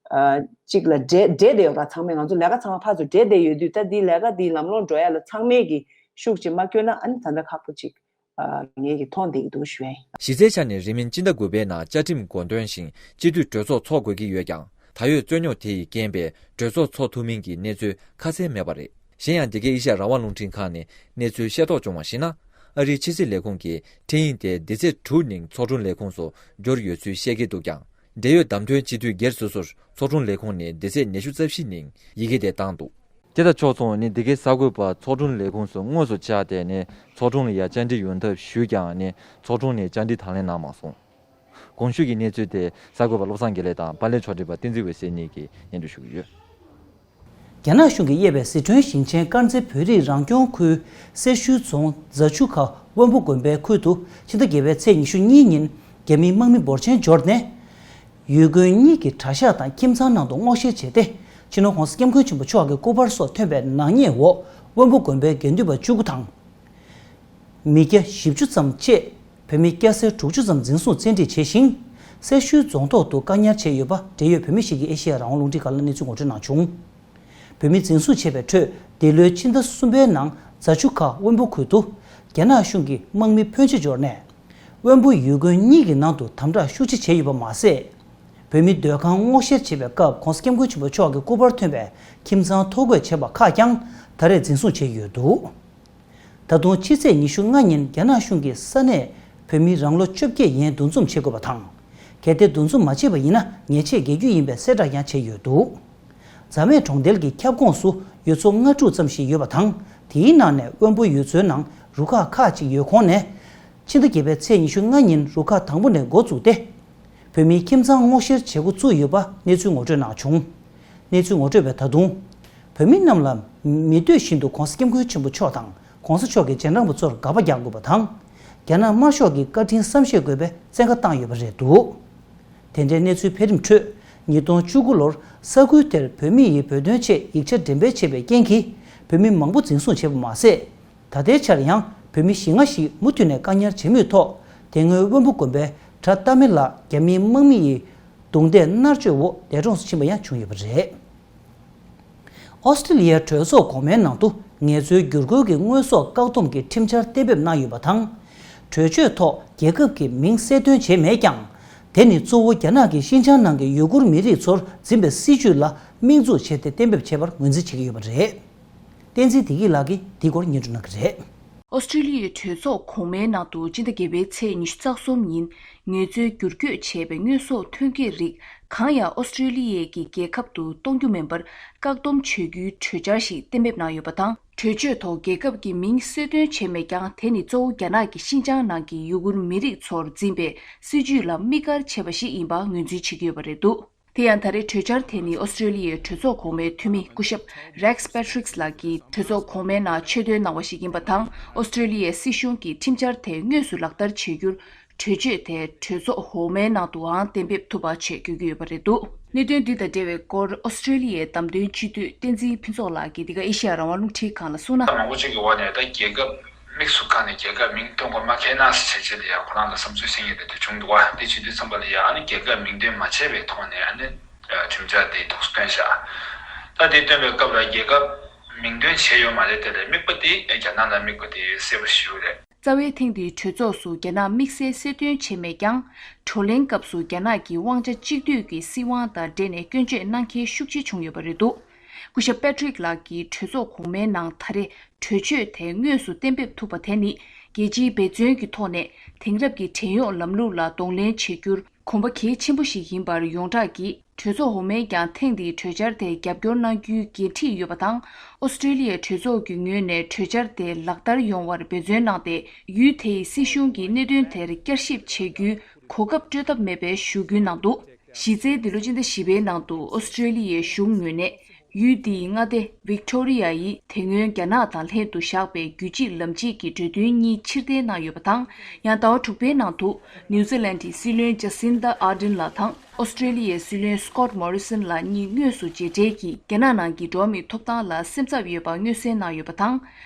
ཨ་གཅིག་ལ་འབྲེལ་འབྲེལ་བསྡད་ཡོད་ར། ཚང་མས་ང་ཚོ་ལས་ཀ་ཚང་མ་ཕར་ཚུར་འབྲེལ་བསྡད་ཡོད་དུས་ད་འདི་ལས་ཀ་འདི་ལམ་ལྷོང་འགྲོ་ཡ་ལ་ཚང་མས་ཀྱི་ཤུགས་ཅིག་མ་བསྐྱོན་ན་ཨ་ནི་ད་ལྟ་ཁག་པོ་ཅིག་ ཨ། ངེད་ཀྱིས་མཐོང་བསྡད་ཀྱི་འདུག་ཞུ་ཡ་ཡིན། གཞི་རྩའི་ཆ་ནས་རིང་མིན་སྤྱི་ཟླ་དགུ་པའི་ནང་བཅའ་ཁྲིམས་དགོངས་དོན་བཞིན་སྤྱི་འཐུས་གྲོས་ཚོགས་འཚོགས་དགོས་ཀྱི་ཡོད་ཀྱང་། ད་ཡོད་རྩོད་རྙོག་དེ་ཡི་རྐྱེན་པས་གྲོས་ཚོགས་འཚོགས་ཐུབ་མིན་གྱི་གནས་ཚུལ་ཁ་གསལ་མེད་པ་རེད། གཞན་ཡང་། འདི་གའི་ཨེ་ཤ་ཡ་རང་དབང་རླུང་འཕྲིན་ཁང་ནས་གནས་ཚུལ་ཤེས་རྟོགས་བྱུང་བར་གཞིགས་ན། ཨ་རིའི་ཕྱི་སྲིད་ལས་ཁུངས་ཀྱི་འཕྲིན་ཡིག་དེ་འདི་ཚེས་དྲུག་ཉིན་ཚོགས་དྲུང་ལས་ཁུངས་སུ་འབྱོར་ཡོད་ཚུལ་བཤད་ཀྱི་འདུག་ཀྱང་། འབྲེལ་ཡོད་བདམས་ཐོན་སྤྱི་འཐུས་སྒེར་སོ་སོར་ཚོགས་དྲུང་ལས་ཁུངས་ནས་འདི་ཚེས་ཉི་ཤུ་རྩ་བཞི་ཉིན་ཡི་གེ་དེ་བཏང་འདུག་དེ་དང་ཕྱོགས་མཚུངས་ནི། འདི་གའི་གསར་འགོད་པ་ཚོགས་དྲུང་ལས་ཁུངས་སུ་དངོས་སུ་བཅར་ཏེ་ནི། ཚོགས་དྲུང་ལ་ཡ་བཅར་འདྲི་ཡོང་ཐབས་ཞུས་ཀྱང་ནི། ཚོགས་དྲུང་ནས་བཅར་འདྲི་དང་ལེན་གནང་མ་སོང་། གོང་ཞུས་ཀྱི་གནས་ཚུལ་དེ་གསར་འགོད་པ་བློ་བཟང་དགེ་ལེགས་དང་པཱ་ལགས་ཕྱོགས་སྒྲིག་པ་བསྟན་འཛིན་འོད་ཟེར་གཉིས་ཀྱིས་སྙན་སྒྲོན་ཞུ་གི་ཡོད། རྒྱ་ནག་གཞུང་གིས་དབྱེ་བའི་ཟི་ཁྲོན་ཞིང་ཆེན་དཀར་མཛེས་བོད་རིགས་རང་སྐྱོང་ཁུལ་སེར་ཤུལ་རྫོང་རྫ་ཆུ་ཁ་དབོན་པོ་དགོན་པའི་ཁུལ་དུ་ཕྱི་ཟླ་བརྒྱད་པའི་ཚེས་ཉི་ཤུ་གཉིས་ཉིན་རྒྱ་མིའི་དམག་མི་འབོར་ཆེན་འབྱོར་ནས། ཡུལ་དགོན་གཉིས་ཀྱི་གྲྭ་ཤག་དང་ཁྱིམ་ཚང་ནང་དུ་སྔོག་བཤེར་བྱས་ཏེ། སྤྱི་ནོར་༸གོང་ས་༸སྐྱབས་མགོན་ཆེན་པོ་མཆོག་གི་སྐུ་པར་སོགས་ཐོན་པའི་ནག་ཉེས་འོག་དབོན་པོ་དགོན་པའི་དགེ་འདུན་པ་བཅུ་དགུ་དང་། མི་སྐྱ་བཞི་བཅུ་ཙམ་བཅས་བོད་མི་སྐྱ་སེར་དྲུག་ཅུ་ཙམ་འཛིན་བཟུང་བཙན་ཁྲིད་བྱས་ཤིང་། སེར་ཤུལ་རྫོང་ཐོག་ཏུ་བཀག་ཉར་བྱས་ཡོད་པ། འབྲེལ་ཡོད་བོད་མི་ཞིག་གིས་ཨེ་ཤེ་ཡ་རང་དབང་རླུང་འཕྲིན་ཁང་ལ་གནས་ཚུལ་ངོ་སྤྲོད་གནང་བྱུང་། བོད་མི་འཛིན་བཟུང་བྱས་པའི་ཁྲོད། འདི་ལོའི་ཕྱི་ཟླ་གསུམ་པའི་ནང་རྫ་ཆུ་ཁ་དབོན་པོ་ཁུལ་དུ་རྒྱ་ནག་གཞུང་གི་དམག་མི་ཕོན་ཆེ་འབྱོར་ནས། དབོན་པོ་ཡུལ་དགོན་གཉིས་ཀྱི་ནང་དུ་དམ་དྲག་ཤུགས་ཆེ་བྱས་ཡོད་པ་མ་ཟད། བོད་མི་སྡོད་ཁང་སྔོག་བཤེར་བྱེད་པའི་སྐབས་༸གོང་ས་༸སྐྱབས་མགོན་ཆེན་པོ་མཆོག་གི་སྐུ་པར་ཐོན་པའི་ཁྱིམ་ཚང་ཐོ་འགོད་བྱས་པ་ཁག་ཀྱང་ད་རེས་འཛིན་བཟུང་བྱས་ཡོད་འདུག་ད་དུང་ཕྱི་ཚེས་ཉི་ཤུ་ལྔ་ཉིན་རྒྱ་ནག་གཞུང་གིས་ས་གནས་བོད་མི་རང་ལོ་བཅོ་བརྒྱད་ཡན་འདུ་འཛོམས་བྱེད་དགོས་པ་དང་། གལ་ཏེ་འདུ་འཛོམས་མ་བྱས་པ་ཡིན་ན་ཉེས་ཆད་འགེལ་རྒྱུ་ཡིན་པའི་གསལ་བསྒྲགས་ཀྱང་བྱས་ཡོད་འདུག་མཛའ་མེད་གྲོང་རྡལ་གྱི་ཁྱབ་ཁོངས་སུ་ཡུལ་ཚོ་ལྔ་དྲུག་ཙམ་ཞིག་ཡོད་པ་དང་། དེའི་ནང་ནས་དབོན་པོ་ཡུལ་ཚོའི་ནང་རུ་ཁག་ཁག་ཅིག་ཡོད་ཁོངས་ནས། ཕྱི་ཟླ་བརྒྱད་པའི་ཚེས་ཉི་ཤུ་ལྔ་ཉིན་རུ་ཁག་དང་པོ་ནས་འགོ་བཙུགས་ཏེ། བོད་མིའི་ཁྱིམ་ཚང་སྔོག་བཤེར་བྱེད་འགོ་བཙུགས་ཡོད་པ་གནས་ཚུལ་ངོ་སྤྲོད་གནང་བྱུང་། གནས་ཚུལ་ངོ་སྤྲོད་པས་ད་དུང་། བོད་མི་རྣམས་ལ་མི་འདོད་བཞིན་དུ་༸གོང་ས་༸སྐྱབས་མགོན་ཆེན་པོ་མཆོག་དང་༸གོང་ས་མཆོག་གི་རྗེས་འབྲང་པ་ཚོར་དགག་པ་རྒྱག་དགོས་པ་དང་། རྒྱ་ནག་དམར་ཤོག་གི་བཀའ་དྲིན་བསམ་ཤེས་དགོས་པའི་བཙན་བཀའ་བཏང་ཡོད་པ་རེད་འདུག་དེ་འདྲའི་གནས་ཚུལ་འཕེལ་རིམ་ཁྲོད། ཉིས་སྟོང་བཅུ་དགུ་ལོར་ས་ཁུལ་དེར་བོད་མི་ཡིས་བོད་དོན་ཆེད་ཡིག་ཆ་འགྲེམས་སྤེལ་བྱས་པའི་རྐྱེན་གྱིས་བོད་མི་མང་པོ་འཛིན་བཟུང་བྱས་པ་མ་ཟད། ད་ལྟའི་ཆར་ཡང་བོད་མི་བཞི་ལྔ་ཞིག་མུ་མཐུད་ནས་བཀག་ཉར་བྱེད་མུས་ཐོག་དེ་སྔོན་དབོན་པོ་དགོན་པའི་གྲྭ་བསྟར་མི་ལ་རྒྱ་མིའི་དམག་མི་ཡི་རྡུང་རྡེག་མནར་གཅོད་འོག་འདས་གྲོངས་སུ་ཕྱིན་པ་ཡང་བྱུང་ཡོད་པ་རེད། ཨོ་སི་ཀྲི་ལི་ཡའི་གྲོས་ཚོགས་གོང་མའི་ནང་དུ་ངལ་རྩོལ་བསྒྱུར་བཀོལ་གྱི་དངོས་ཟོག་བཀག་སྡོམ་གྱི་ཁྲིམས་འཆར་གཏན་འབེབས་གནང་ཡོད་པ་དང་། གྲོས་ཆོད་ཐོག་རྒྱལ་ཁབ་ཀྱི་མིང་གསལ་སྟོན་བྱས་མེད་ཀྱང་། དེ་ནི་གཙོ་བོ་རྒྱ་ནག་གིས་ཤིན་ཅང་ནང་གི་ཡུ་གུར་མི་རིགས་ཚོར་འཛིན་པའི་སྲིད་བྱུས་ལ་དམིགས་འཛུགས་བྱས་ཏེ་གཏན་འབེབས་བྱས་པར་ངོས་འཛིན་བྱེད་ཀྱི་ཡོད་པ་རེད། བསྟན་འཛིན་བདེ་སྐྱིད་ལགས་ཀྱིས་འདིའི་སྐོར་སྙན་སྒྲོན་གནང་གི་རེད། ཨོ་སི་ཀྲི་ལི་ཡའི་གྲོས་ཚོགས་གོང་མའི་ནང་དུ་སྤྱི་ཟླ་བརྒྱད་པའི་ཚེས་ཉི་ཤུ་རྩ་གསུམ་ཉིན་ངལ་རྩོལ་བསྒྱུར་བཀོད་བྱས་པའི་དངོས་ཟོག་ཐོན་སྐྱེད་རིགས་གང་ཡང་ཨོ་སི་ཀྲི་ལི་ཡའི་གི་རྒྱལ་ཁབ་ཏུ་གཏོང་རྒྱུ་མིན་པར་བཀག་སྡོམ་བྱེད་རྒྱུའི་གྲོས་འཆར་ཞིག་གཏན་འབེབས་གནང་ཡོད་པ་དང་། གྲོས་ཆོད་ཐོག་རྒྱལ་ཁབ་ཀྱི་མིང་གསལ་སྟོན་བྱས་མེད་ཀྱང་། དེ་ནི་གཙོ་བོ་རྒྱ་ནག་གི་ཤིན་ཅང་ནང་གི་ཡུ་གུར་མི་རིགས་ཚོར་འཛིན་པའི་སྲིད་བྱུས་ལ་དམིགས་བཀར་བྱས་པ་ཞིག་ཡིན་པ་ངོས་འཛིན་བྱེད་ཀྱི་ཡོད་པ་རེད་འདུག་དེ་ཡང་ད་རེས་གྲོས་འཆར་དེ་ནི་ཨོ་སི་ཀྲི་ལི་ཡའི་གྲོས་ཚོགས་གོང་མའི་འཐུས་མི་སྐུ་ཞབས་Rex Patrick ལགས་ཀྱིས་གྲོས་ཚོགས་གོང་མའི་ནང་ཆེད་འདོན་གནང་བ་ཞིག་ཡིན་པ་དང་། ཨོ་སི་ཀྲི་ལི་ཡའི་སྲིད་གཞུང་གིས་ཁྲིམས་འཆར་དེ་དངོས་སུ་ལག་བསྟར་བྱེད་རྒྱུར། གྲོས་ཆོད་དེ་གྲོས་ཚོགས་འོག་མའི་ནང་དུའང་གཏན་འབེབས་ཐུབ་པ་བྱེད་དགོས་ཀྱི་ཡོད་པ་རེད་འདུག་གནད་དོན་འདི་དང་འབྲེལ་བའི་སྐོར་ཨོ་སི་ཀྲི་ལི་ཡའི་བདམས་ཐོན་སྤྱི་འཐུས་བསྟན་འཛིན་ཕུན་ཚོགས་ལགས་ཀྱིས་འདི་ག་ཨེ་ཤེ་ཡ་རང་དབང་རླུང་འཕྲིན་ཁང་ལ་གསུངས་ན། མང་པོ་ཅིག་གི་འོག་ནས་ད་རྒྱལ་ཁབ་དམིགས་སུ་བཀར་ནས་རྒྱལ་ཁབ་མིང་ཐོན་དགོས་མ་ཁེལ་ན་ཟེར་བྱས་བྱས་ལ་ཡ་ཁོ་རང་ལ་བསམ་ཚུལ་གསན་ཡས་དེ་འདྲ་བྱུང་འདུག་བ། དེ་བྱེད་དུས་ཙམ་པ་ལ་ཡ་ཨ་ནི་རྒྱལ་ཁབ་མིང་འདོན་མ་བྱས་པའི་ཐོག་ནས་ཨ་ནི་ཁྲིམས་འཆར་དེ་ཐོག་སུ་བཏོན་བཞག་ད་དེ་བཏོན་པའི་སྐབས་ལ་རྒྱལ་ཁབ་མིང་འདོན་བྱས་ཡོད་མ་རེད། དེ་ལས་དམིགས་པ་དེ་རྒྱ་ནག་ལ་དམིགས་པ་དེ་གསལ་པོ་ཞེ་པོ་རེད། རྩ་བའི་ཐེངས་འདིའི་གྲོས་ཚོགས་སུ་རྒྱ་ནག་དམིགས་བསལ་གསལ་སྟོན་བྱས་མེད་ཀྱང་། བགྲོ་གླེང་སྐབས་སུ་རྒྱ་ནག་གི་དབང་ཆ་གཅིག་སྡུད་ཀྱི་སྲིད་དབང་དང་འབྲེལ་ནས་སྐྱོན་བརྗོད་གནང་མཁན་ཤུགས་ཆེ་བྱུང་ཡོད་པ་རེད་འདུག་སྐུ་ཞབས་Patrick ལགས་ཀྱིས་གྲོས་ཚོགས་གོང་མའི་ནང་ད་རེས་གྲོས་ཆོད་དེ་དངོས་སུ་གཏན་འབེབས་ཐུབ་པ་དེ་ནི། རྒྱལ་སྤྱིའི་འབད་བརྩོན་གྱི་ཐོག་ནས་དེང་རབས་ཀྱི་བྲན་གཡོག་ལམ་ལུགས་ལ་གདོང་ལེན་བྱེད་རྒྱུར། གོམ་པ་གལ་ཆེན་པོ་ཞིག་ཡིན་པར་ཡོངས་གྲགས་ཀྱིས། གྲོས་ཚོགས་འོག་མས་ཀྱང་ཐེངས་འདིའི་གྲོས་འཆར་དེ་རྒྱབ་སྐྱོར་གནང་རྒྱུའི་འགན་འཁྲི་ཡོད་པ་དང་། ཨོ་སི་ཀྲི་ལི་ཡའི་གྲོས་ཚོགས་ཀྱི་ངོས་ནས་གྲོས་འཆར་དེ་ལག་བསྟར་ཡོང་བར་འབད་བརྩོན་གནང་སྟེ། ཡུལ་དེའི་སྲིད་གཞུང་གིས་གནད་དོན་དེར་བསྐྱར་ཞིབ་བྱེད་རྒྱུའི་གོ་སྐབས་སྤྲོད་ཐབས་མེད་པའི་ཞུ་སྐུལ་གནང་འདུག་གཞི་རྩའི་འདི་ལོ་སྤྱི་ཟླ་བཞི་པའི་ནང་དུ་ཨོ་སི་ཀྲི་ལི་ཡའི་གཞུང་ངོས་ནས། ཡུལ་འདིའི་མངའ་སྡེ་ཝིག་ཊོ་རི་ཡ་ཡིས་དེ་སྔོན་རྒྱ་ནག་དང་ལྷན་དུ་བཞག་པའི་རྒྱུད་གཅིག་ལམ་གཅིག་གི་གྲོས་མཐུན་གཉིས་ཕྱིར་འཐེན་གནང་ཡོད་པ་དང་། ཡང་ཟླ་བ་དྲུག་པའི་ནང་དུ་ནིའུ་ཛི་ལན་གྱི་སྲིད་བློན་ཇ་སིན་ད་ཨར་ཌེན་ལགས་དང་ཨོ་སི་ཀྲི་ལི་ཡའི་སྲིད་བློན་སི་ཀོཊ་མོ་རི་སན་ལགས་གཉིས་དངོས་སུ་མཇལ་འཕྲད་ཀྱིས་རྒྱ་ནག་ནང་གི་འགྲོ་བ་མིའི་ཐོབ་ཐང་ལ་སེམས་འཚབ་ཡོད་པ་མངོན་གསལ་གནང་ཡོད་པ་དང་།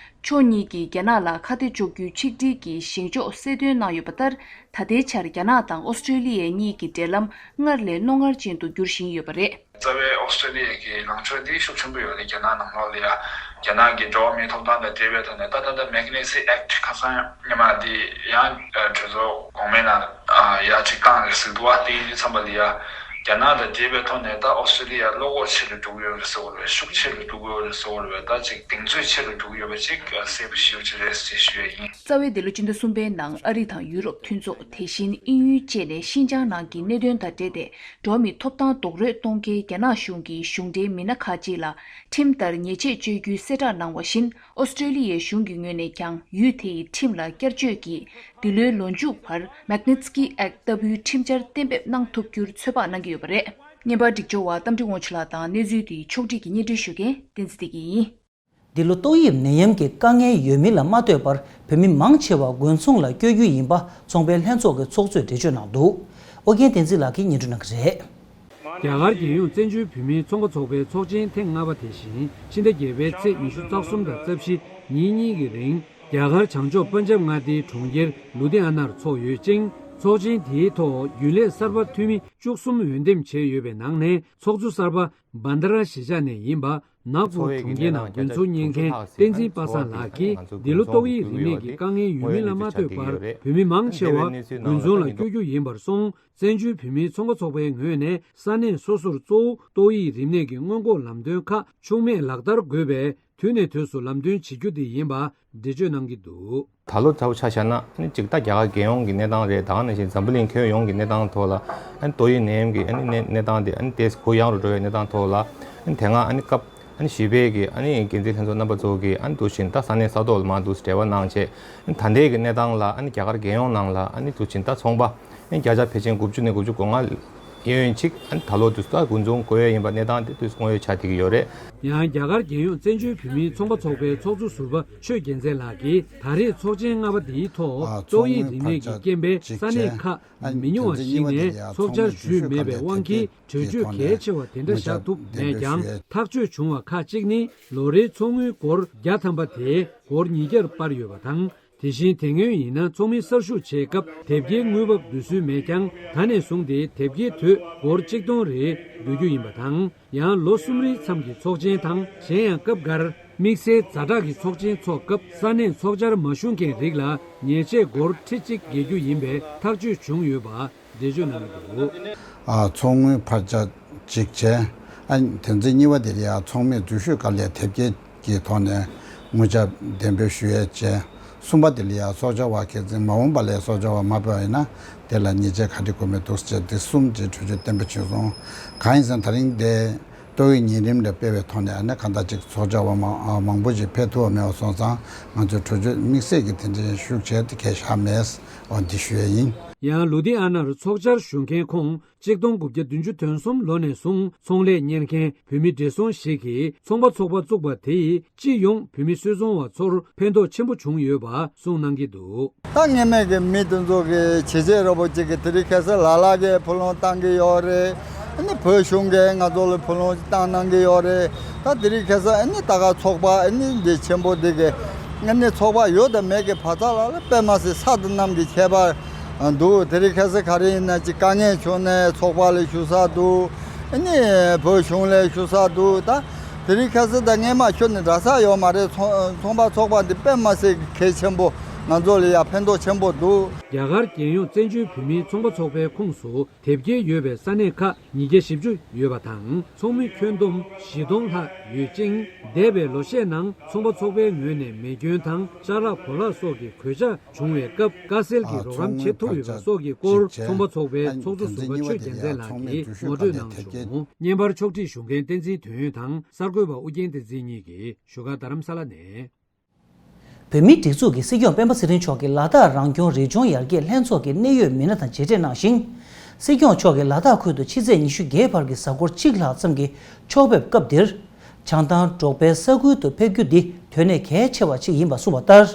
ཕྱོགས་གཉིས་ཀྱིས་རྒྱ་ནག་ལ་ཁ་གཏད་གཅོག་རྒྱུའི་ཆིག་སྒྲིལ་གྱི་བཞེངས་ཕྱོགས་གསལ་སྟོན་གནང་ཡོད་པ་ལྟར། ད་ལྟའི་ཆར་རྒྱ་ནག་དང་ཨོ་སི་ཀྲི་ལི་ཡའི་གཉིས་ཀྱི་འབྲེལ་ལམ་སྔར་ལས་རྣོ་ངར་ཅན་དུ་འགྱུར་བཞིན་ཡོད་པ་རེད། རྩ་བའི་ཨོ་སི་ཀྲི་ལི་ཡ་གི་ལངས་ཕྱོགས་འདི་ཤུགས་ཆེན་པོ་ཡོད་རེད། རྒྱ་ནག་ནང་ལོགས་ལ་ཡ་ རྒྱ་ནག་གི་འགྲོ་བ་མིའི་ཐོབ་ཐང་དང་འབྲེལ་བའི་ཐོག་ནས་ད་ལྟ་ད་Magnitsky Act ཁ་སང་ཉི་མ་འདི་ཡང་གྲོས་ཚོགས་གོང་མའི་ནང་ཡར་ཅིག་བཏང་རེད་ཟེར་འདུག་བ། དེ་ཡིན་དུས་ཙམ་པ་ལ་ཡ་རྒྱ་ནག་དང་འབྲེལ་བའི་ཐོག་ནས་ད་ཨོ་སི་ཀྲི་ལི་ཡ་བློ་ཁོག་ཆེ་རུ་འགྲོ་གི་ཡོད་རེད་ཟེར་བ་རེད། ཤུགས་ཆེ་རུ་འགྲོ་གི་ཡོད་རེད་ཟེར་བ་རེད། ད་ཅིག་གདེང་ཚོད་ཆེ་རུ་འགྲོ་གི་ཡོད་པ་ཅིག་གསལ་པོ་ཞེ་པོ་ཅིག་རེད་ཅེས་ཞུ་ཡ་ཡིན། རྩ་བའི་འདི་ལོ་སྤྱི་ཟླ་གསུམ་པའི་ནང་ཨ་རི་དང་ཡུ་རོབ་མཐུན་ཚོགས། དེ་བཞིན་དབྱིན་ཡུལ་བཅས་ནས་ཤིན་ཅང་ནང་གི་གནད་དོན་དང་འབྲེལ་ཏེ་འགྲོ་བ་མིའི་ཐོབ་ཐང་རྡོག་རོལ་གཏོང་མཁན་རྒྱ་ནག་གཞུང་གི་གཞུང་འབྲེལ་མི་སྣ་ཁག་ཅིག་ལ་ཁྲིམས་ལྟར་ཉེས་ཆད་གཅོད་རྒྱུའི་གསལ་བསྒྲགས་གནང་བ་བཞིན། ཨོ་སི་ཀྲི་ལི་ཡའི་གཞུང་གི་ངོས་ནས་ཀྱང་ཡུལ་དེ་ཡི་ཁྲིམས་ལ་བསྐྱར་བཅོས་ཀྱིས་འདི་ལོའི་ལོ་མཇུག་བར་Magnitsky Act ལྟ་བུའི་ཁྲིམས་འཆར་གཏན་འབེབས་གནང་ཐུབ་རྒྱུར་ཚོད་དཔག་གནང་གི་ཡོད་པ་རེད། བརྙན་པར་སྒྲིག་སྦྱོར་བ་རྟ་མགྲིན་དབང་ཕྱུག་ལགས་དང་གནས་ཚུལ་དེའི་ཕྱོགས་བསྒྲིགས་ཀྱིས་སྙན་སྒྲོན་ཞུ་མཁན་བསྟན་འཛིན་བདེ་སྐྱིད་ཡིན། འདི་ལོ་ཏོག་དབྱིབས་ནད་ཡམས་ཀྱི་དཀའ་ངལ་ཡོད་མིན་ལ་མ་ལྟོས་པར་བོད་མི་མང་ཆེ་བ་དགོན་ཚོང་ལ་བསྐྱོད་རྒྱུ་ཡིན་པ་ཚོང་པའི་ལྷན་ཚོགས་ཀྱི་ཚོགས་གཙོས་འགྲེལ་བརྗོད་གནང་འདུག་ཨོ་རྒྱན་བསྟན་འཛིན་ལགས་ཀྱིས་སྙན་སྒྲོན་གནང་གི་རེད། རྒྱ་གར་རྒྱལ་ཡོངས་བཙན་བྱོལ་བོད་མིའི་ཚོང་པ་ཚོགས་པའི་ཚོགས་ཆེན་ཐེངས་ལྔ་པ་དེ་བཞིན་ཕྱི་ཟླ་བརྒྱད་པའི་ཚེས་ཉི་ཤུ་རྩ་གསུམ་དང་རྩ་བཞི་ཉིན་གཉིས་ཀྱི་རིང་རྒྱ་གར་བྱང་ཕྱོགས་པན་ཇབ་མངའ་སྡེའི་གྲོང་ཁྱེར་ལུ་དྷི་ཨ་ནར་འཚོགས་ཡོད་ཅིང་། ཚོགས་ཆེན་དེའི་ཐོག་རྒྱུན་ལས་གསར་པ་འཐུས་མི་བཅུ་གསུམ་འོས་འདེམས་བྱས་ཡོད་པའི་ནང་ནས་ཚོགས་གཙོ་གསར་པ་བན་དྷ་ར་གཞིས་ཆགས་ནས་ཡིན་པ། ནག་པོ་གྲོང་ཁྱེར་ནང་དགོན་ཚོགས་གཉེར་མཁན་བསྟན་འཛིན་པ་སངས་ལགས་ཀྱིས་འདི་ལོ་ཏོག་དབྱིབས་རིམས་ནད་ཀྱི་དཀའ་ངལ་ཡོད་མིན་ལ་མ་ལྟོས་པར་བོད་མི་མང་ཆེ་བ་དགོན་ཚོང་ལ་བསྐྱོད་རྒྱུ་ཡིན་པར་སོང་། བཙན་བྱོལ་བོད་མིའི་ཚོང་པ་ཚོགས་པའི་ངོས་ནས་ས་གནས་སོ་སོར་གཙོ་བོ་ཏོག་དབྱིབས་རིམས་ནད་ཀྱི་སྔོན་འགོག་ལམ་སྟོན་ཁག་འཕྱུགས་མེད་ལག་བསྟར་དགོས་པས་དུས་ནས་དུས་སུ་ལམ་སྟོན་བྱེད་རྒྱུ་དེ་ཡིན་པ་འགྲེལ་བརྗོད་གནང་གི་འདུག། ད་ལོ་ལྟ་བུ་ཆ་བཞག་ན་ཨ་ནི་གཅིག་ད་རྒྱ་གར་རྒྱལ་ཡོངས་ཀྱི་གནས་སྟངས་རེད། ད་ག་ནང་བཞིན་འཛམ་བུ་གླིང་ཁྱོན་ཡོངས་ཀྱི་གནས་སྟངས་ཐོག་ལ་ཨ་ནི་ཏོག་དབྱིབས་ནད་ཡམས་ཀྱི་ཨ་ནི་གནས་གནས་སྟངས་དེ་ཨ་ནི་ཏོག་ཙམ་གུ་ཡངས་རུ་འགྲོ་བའི་གནས་སྟངས་ཐོག་ལ་ཨ་ནི་དེ་སྔ་ཨ་ནི་སྐབས་ཨ་ནི་བཞི་པའི་གི་ཨ་ནི་འགན་འཛིན་ལྷན་ཚོགས་རྣམ་པ་ཚོ་གིས་ཨ་ནི་འདུག་བཞིན་ད་ས་གནས་ས་ཐོག་ལ་མར་འདུག་སེ་འབྲེལ་བ་གནང་བྱས། ཨ་ནི་ད་ལྟའི་གི་གནས་སྟངས་ལ་ཨ་ནི་རྒྱ་གར་རྒྱལ་ཡོངས་ནང་ལ་ཨ་ནི་འདུག་བཞིན་ད་ཚོང་པ་ཨ་ནི་བརྒྱ་ཆ་ཕལ་ཆེར་དགུ་བཅུ་ནས་དགུ་བཅུ་གོ་ལྔ་ཡོད་ཅིག་ཨ་ནི་ད་ལོ་འདུག་སེ་ད་དགོན་ཚོང་དགོས་ཡས་ཡིན་པ་གནས་སྟངས་དེ་འདུག་སེ་དངོས་ཡོད་ཆགས་བསྡད་ཀྱི་ཡོད་རེད། ཡང་རྒྱ་གར་རྒྱལ་ཡོངས་བཙན་བྱོལ་བོད་མིའི་ཚོང་པ་ཚོགས་པའི་ཚོགས་གཙོ་ཟུར་པ་ཆོས་རྒྱལ་མཚན་ལགས་ཀྱིས་ད་རེས་ཚོགས་ཆེན་ལྔ་པ་འདིའི་ཐོག་ཨ་ཏོག་དབྱིབས་རིམས་ནད་ཀྱི་རྐྱེན་པས་ས་གནས་ཁག་མི་ཉུང་བ་ཞིག་ནས་ཚོགས་བཅར་ཞུས་མེད་པའི་དབང་གིས་གྲོས་ཆོད་གལ་ཆེ་བ་དེ་འདྲ་བཞག་ཐུབ་མེད་ཀྱང་། ཐག་གཅོད་བྱུང་བ་ཁག་ཅིག་ནི་ལོ་རེའི་ཚོགས་དངུལ་སྒོར་བརྒྱ་ཐམ་པ་དེ་སྒོར་ཉིས་བརྒྱར་སྤར་ཡོད་པ་དང་། དེ་བཞིན་དེ་སྔོན་ཡིན་ན་ཚོགས་མི་གསར་ཞུགས་བྱེད་སྐབས་དེབ་སྐྱེལ་དངུལ་འབབ་བསྡུ་སྲོལ་མེད་ཀྱང་། ད་ནས་བཟུང་སྟེ་དེབ་སྐྱེལ་དུས་སྒོར་གཅིག་སྟོང་རེ་བསྡུ་རྒྱུ་ཡིན་པ་དང་། ཡང་ལོ་གསུམ་རེའི་མཚམས་ཀྱི་ཚོགས་ཆེན་དང་གཞན་ཡང་སྐབས་འགར་དམིགས་བསལ་ཛ་དྲག་གི་ཚོགས་ཆེན་འཚོགས་སྐབས་ས་གནས་ཚོགས་བཅར་མ་ཞུགས་མཁན་རིགས་ལ་ཉེས་ཆད་སྒོར་ཁྲི་གཅིག་འགེལ་རྒྱུ་ཡིན་པའི་ཐག་གཅོད་བྱུང་ཡོད་པ་འགྲེལ་བརྗོད་གནང་གི་འདུག། ཨ་ཚོགས་དངུལ་ཕར་ཆ་གཅིག་བྱས། ཨ་དོན་ཚན་གཉིས་པ་དེ་ལ་ཡང་ཚོགས་མིས་འཛུལ་ཞུགས་སྐབས་ལ་དེབ་སྐྱེལ་གྱི་ཐོག་ནས་དངུལ་ཆ་འདེམས་སྤེལ་ཞུ་ཡས་བྱས། གསུམ་པ་དེ་ལ་ཡང་ཚོགས་བཅར་བ་ཁག་ཅིག་མ་འོངས་པ་ལ་ཚོགས་བཅར་བ་མ་ཕེབས་པ་ཡིན་ན་དེ་ལ་ཉེས་ཆད་ག་འདྲ་དགོས་མིན་འདུག་ཅེས་དེ་གསུམ་གྱི་གྲོས་ཆོད་གཏན་འབེབས་བྱས་སོང་། གང་ཡིན་ཟེར་ན་ད་རིང་དེ་ཏོག་དབྱིབས་ཉིན་རིམ་ལ་སྤེལ་བའི་ཐོག་ནས་ཨ་ནི་གང་ལྟར་ཅིག་ཚོགས་བཅར་བ་མང་མང་པོ་ཞིག་ཕེབས་ཐུབ་པ་མེད་པ་སོང་ཙང་ང་ཚོས་གྲོས་ཆོད་དམིགས་བསལ་གྱི་དེ་འདྲའི་ཤུགས་ཆེ་དེ་གས་བཞག་མེད། འོ་འདི་ཞུ་ཡས་ཡིན། ཡང་ལུ་དྷི་ཨ་ནར་ཚོགས་བཅར་ཞུ་མཁན་ཁོང་གཅིག་སྟོང་དགུ་བརྒྱ་བདུན་ཅུ་དོན་གསུམ་ལོ་ནས་བཟུང་ཚོང་ལས་གཉེར་མཁན་བོད་མི་བགྲེས་སོང་ཞིག་གིས་ཚོང་པ་ཚོགས་པ་བཙུགས་པ་དེ་ཡིས་སྤྱི་ཡོངས་བོད་མི་སུད་ཚོང་བ་ཚོར་ཕན་ཐོགས་ཆེན་པོ་བྱུང་ཡོད་པ་གསུངས་གནང་གི་འདུག། ད་སྔོན་མའི་གི་མི་དེ་ཚོ་གི་བྱས་རྗེས་རོབ་པོ་ཅིག་གི་དེ་རིང་ཁ་སང་ལ་ལ་གི་ཕུ་ལུང་བཏང་གི་ཡོད་རེད། ཨ་ནི་བོད་གཞུང་གིས་ང་ཚོ་ལ་ཕུ་ལུང་བཏང་གནང་གི་ཡོད་རེད། ད་དེ་རིང་ཁ་སང་ཨ་ནི་ད་ག་ཚོགས་པ་ཨ་ནི་འདི་ཆེན་པོ་འདི་གི་ཨ་ནི་ཚོགས་པ་ཡོད་དང་མེད་ཀྱི་བར་ཐག་ལ་ལ་དཔེ་མ་སྲིད་ས་དང་གནམ་གྱི་ཁྱད་པར་འདུག། དེ་རིང་ཁ་སང་ག་རེ་ཡིན་ན་ཅིག་དཀའ་ངལ་བྱུང་ནས་ཚོགས་པ་ལ་ཞུ་ས་འདུག། ཨ་ནི་བོད་གཞུང་ལ་ཞུ་ས་འདུག། ད་དེ་རིང་ཁ་སང་ད་སྔས་མ་ཁྱོན་ནས་འདྲ་ས་ཡོད་མ་རེད། ཚོང་ཚོང་པ་ཚོགས་པ་འདི་དཔེ་མ་སྲིད་གལ་ཆེན་པོ་ང་ཚོ་ལ་ཡ་ཕན་ཐོགས་ཆེན་པོ་འདུག། རྒྱ་གར་རྒྱལ་ཡོངས་བཙན་བྱོལ་བོད་མིའི་ཚོང་པ་ཚོགས་པའི་ཁོངས་སུ་དེབ་སྐྱེལ་ཡོད་པའི་ས་གནས་ཁག་ཉིས་བརྒྱ་བཞི་བཅུ་ཡོད་པ་དང་། ཚོགས་མི་ཁྱོན་བསྡོམས་བཞི་སྟོང་ལྷག་ཡོད་ཅིང་། འདས་པའི་ལོ་ཤས་ནང་ཚོང་པ་ཚོགས་པའི་ངོས་ནས་མེ་སྐྱོན་དང་ཅ་ལག་བོར་བརླག་སོགས་ཀྱི་གོད་ཆག་བྱུང་བའི་སྐབས་དཀའ་སེལ་གྱི་རོགས་རམ་བྱེད་ཐུབ་ཡོད་པ་སོགས་ཀྱི་སྐོར་ཚོང་པ་ཚོགས་པའི་ཚོགས་གཙོ་ཟུར་པ་ཆོས་རྒྱལ་མཚན་ལགས་ཀྱིས་ངོ་སྤྲོད་གནང་བྱུང་། བརྙན་པར་ཕྱོགས་སྒྲིག་ཞུ་མཁན་བསྟན་འཛིན་དོན་ཡོད་དང་གསར་འགོད་པ་ཨུ་རྒྱན་བསྟན་འཛིན་གཉིས་ཀྱིས་བཞུགས་སྒར་རྡ་རམ་ས་ལ་ནས། བོད་མིའི་སྒྲིག་འཛུགས་ཀྱི་སྲིད་སྐྱོང་སྤེན་པ་ཚེ་རིང་མཆོག་གིས་ལ་དྭགས་རང་སྐྱོང་རི་ལྗོངས་ཡར་རྒྱས་ལྷན་ཚོགས་ཀྱི་གནད་ཡོད་མི་སྣ་དང་མཇལ་འཕྲད་གནང་ཞིང་། སྲིད་སྐྱོང་མཆོག་གིས་ལ་དྭགས་ཁུལ་དུ་ཕྱི་ཚེས་ཉི་ཤུ་བརྒྱད་བར་གྱི་གཟའ་འཁོར་གཅིག་ལྷག་ཙམ་གྱི་ཕྱོགས་ཕེབས་སྐབས་འདིར། བྱང་ཐང་འབྲོག་པའི་ས་ཁུལ་དུ་ཕེབས་རྒྱུ་འདི་དོན་གནད་གལ་ཆེ་བ་ཞིག་ཡིན་པ་གསུངས་པ་ལྟར།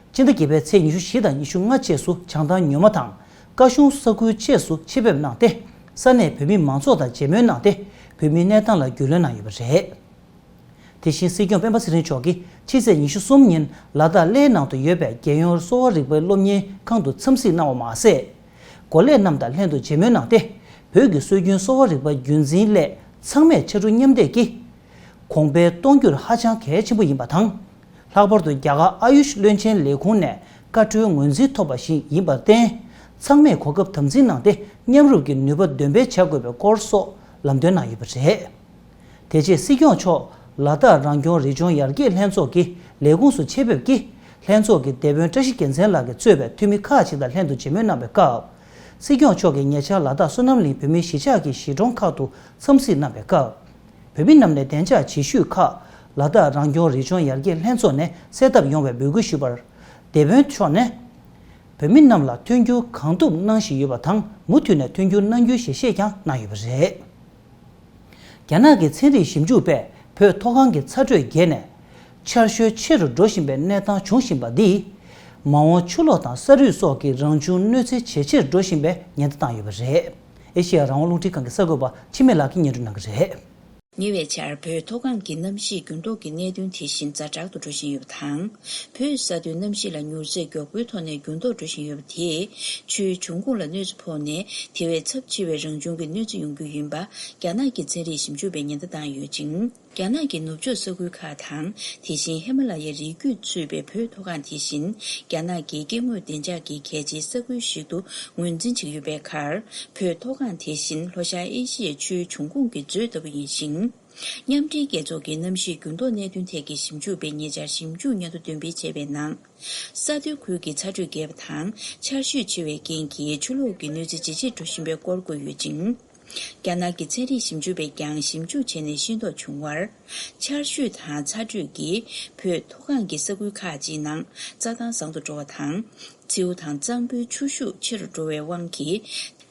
སྤྱི་ཟླ་བརྒྱད་པའི་ཚེས་ཉི་ཤུ་བཞི་དང་ཉི་ཤུ་ལྔ་བཅས་སུ་བྱང་ཐང་ཉོ་མ་དང་ཀ་གཞུང་ས་ཁུལ་བཅས་སུ་ཆེད་ཕེབས་གནང་སྟེ། ས་གནས་བོད་མི་མང་ཚོགས་དང་མཇལ་མོལ་གནང་སྟེ། བོད་མིའི་གནས་སྟངས་ལ་རྒྱུས་ལོན་གནང་ཡོད་པ་རེད། དེ་བཞིན་སྲིད་སྐྱོང་སྤེན་པ་ཚེ་རིང་མཆོག་གིས་ཕྱི་ཚེས་ཉི་ཤུ་གསུམ་ཉིན་ལ་དྭགས་གླེ་ནང་དུ་ཡོད་པའི་རྒྱལ་ཡོངས་གསོ་བ་རིག་པའི་སློབ་གཉེར་ཁང་དུ་འཚམས་གཟིགས་གནང་བ་མ་ཟད། འགོ་ལས་རྣམས་དང་ལྷན་དུ་མཇལ་མོལ་གནང་སྟེ། བོད་ཀྱི་སྲོལ་རྒྱུན་གསོ་བ་རིག་པ་རྒྱུན་འཛིན་སླད་ཚང་མས་ཕྱར་གྲུ་མཉམ་འདེགས་ཀྱིས། གོང་འཕེལ་གཏོང་རྒྱུར་ཧ་ཅང་གལ་ཆེན་པོ་ཡིན་པ་དང་། ལྷག་པར་དུ་རྒྱ་གར་ཨ་ཡུཤ་བློན་ཆེན་ལས་ཁུངས་ནས་བཀའ་འཁྲོལ་ངོས་འཛིན་ཐོབ་པ་ཞིག་ཡིན་པར་བརྟེན། ཚང་མས་གོ་སྐབས་དམ་འཛིན་གནང་སྟེ་མཉམ་རུབ་ཀྱི་ནུས་པ་འདོན་སྤེལ་བྱ་དགོས་པའི་སྐོར་སོགས་ལམ་སྟོན་གནང་ཡོད་པ་རེད། དེ་རྗེས་སྲིད་སྐྱོང་མཆོག་ལ་དྭགས་རང་སྐྱོང་རི་ལྗོངས་ཡར་རྒྱས་ལྷན་ཚོགས་ཀྱི་ལས་ཁུངས་སུ་ཆེད་ཕེབས་ཀྱིས་ལྷན་ཚོགས་ཀྱི་སྡེ་དཔོན་བཀྲ་ཤིས་རྒྱལ་མཚན་ལགས་ཀྱིས་གཙོས་པའི་འཐུས་མི་ཁག་ཅིག་དང་ལྷན་དུ་མཇལ་མོལ་གནང་བའི་སྐབས། སྲིད་སྐྱོང་མཆོག་གིས་ཉེ་ཆར་ལ་དྭགས་བསོད་ནམས་གླིང་བོད་མིའི་གཞིས་ཆགས་ཀྱི་གཞིས་གྲོང་ཁག་ཏུ་འཚམས་གཟིགས་གནང་བའི་སྐབས། བོད་མི་རྣམས་ནས་བདེ་འཇགས་བྱེད་ཤུགས་ཁག་ལ་དྭགས་རང་སྐྱོང་རི་ལྗོངས་ཡར་རྒྱས་ལྷན་ཚོགས་ནས་གསལ་བཏབ་ཡོང་བའི་འབོད་སྐུལ་ཞུས་པར། སྡེ་དཔོན་མཆོག་ནས། བོད་མི་རྣམས་ལ་མཐུན་འགྱུར་གང་ཐུབ་གནང་བཞིན་ཡོད་པ་དང་། མུ་མཐུད་ནས་མཐུན་འགྱུར་གནང་རྒྱུའི་ཞལ་བཞེས་ཀྱང་གནང་ཡོད་པ་རེད། རྒྱ་ནག་གི་ཚན་རིག་ཞིབ་འཇུག་པས་བོད་མཐོ་སྒང་གི་ཚ་དྲོད་རྒྱས་ནས། ཆར་ཞོད་ཆེ་རུ་འགྲོ་བཞིན་པའི་གནས་སྟངས་འབྱུང་བཞིན་པ་འདིས། མ་འོངས་ཆུ་ལོག་དང་ས་རུད་སོགས་ཀྱི་རང་བྱུང་གནོད་འཚེ་ཇེ་ཆེར་འགྲོ་བཞིན་པའི་ཉེན་བརྡ་བཏང་ཡོད་པ་རེད། ཨེ་ཤེ་ཡ་རང་དབང་རླུང་འཕྲིན་ཁང་གི་གསར་འགོད་པ་འཆི་མེད་ལགས་ཀྱིས་སྙན་སྒྲོན་གནང་གི་རེད། ཉེ་བའི་ཆར་བོད་མཐོ་སྒང་གི་གནམ་གཤིས་འགྱུར་ལྡོག་གི་གནད་དོན་དེ་བཞིན་ཛ་དྲག་ཏུ་འགྲོ་བཞིན་ཡོད་པ་དང་། བོད་ས་མཐོའི་གནམ་གཤིས་ལ་མྱུར་ཚད་མགྱོགས་པོའི་ཐོག་ནས་འགྱུར་ལྡོག་འགྲོ་བཞིན་ཡོད་པ་དེས་ཆུའི་འབྱུང་ཁུངས་ལ་གནོད་འཚེ་ཕོག་ནས། དེ་བས་ཚབས་ཆེ་བའི་རང་བྱུང་གི་གནོད་འཚེ་ཡོང་རྒྱུ་ཡིན་པ་རྒྱ་ནག་གི་ཚན་རིག་ཞིབ་འཇུག་པས་ཉེན་བརྡ་བཏང་ཡོད་ཅིང་། རྒྱ་ནག་གི་ནུབ་ཕྱོགས་ས་ཁུལ་ཁག་དང་། དེ་བཞིན་ཧི་མ་ལ་ཡའི་རི་རྒྱུད་ཚུད་པའི་བོད་མཐོ་སྒང་དེ་བཞིན་རྒྱ་ནག་གི་སྐྱེ་དངོས་བདེ་འཇགས་ཀྱི་གལ་ཆེའི་ས་ཁུལ་ཞིག་ཏུ་ངོས་འཛིན་བྱེད་ཀྱི་ཡོད་པའི་ཁར། བོད་མཐོ་སྒང་དེ་བཞིན་ལྷོ་ཤར་ཨེ་ཤི་ཡའི་ཆུའི་འབྱུང་ཁུངས་ཀྱི་མཛོད་ལྟ་བུ་ཡིན་ཞིང་། མཉམ་འབྲེལ་རྒྱལ་ཚོགས་ཀྱི་གནམ་གཤིས་འགྱུར་ལྡོག་གནད་དོན་ཐད་ཀྱི་ཞིབ་འཇུག་པས་ཉེ་ཆར་ཞིབ་འཇུག་སྙན་ཐོ་འདོན་སྤེལ་བྱས་པའི་ནང་། ས་མཐོའི་ཁུལ་གྱི་ཚ་དྲོད་རྒྱས་པ་དང་ཆར་ཞོད་ཆེ་བའི་རྐྱེན་གྱིས་ཆུ་ལོག་གི་གནོད་འཚེ་ཇེ་ཆེར་འགྲོ་བཞིན་པའི་སྐོར་བཀོད་ཡོད་ཅིང་། རྒྱ་ནག་གི་ཚན་རིག་ཞིབ་འཇུག་པས་ཀྱང་ཞིབ་འཇུག་བྱས་ནས་ཤེས་རྟོགས་བྱུང་བར། ཆར་ཞོད་དང་ཚ་དྲོད་ཀྱིས་བོད་མཐོ་སྒང་གི་ས་ཁུལ་ཁག་ཅིག་ནང་རྩྭ་ཐང་བཟང་དུ་འགྲོ་བ་དང་། མཚེའུ་དང་གཙང་པོའི་ཆུ་ཤུགས་ཆེ་རུ་འགྲོ་བའི་དབང་གིས།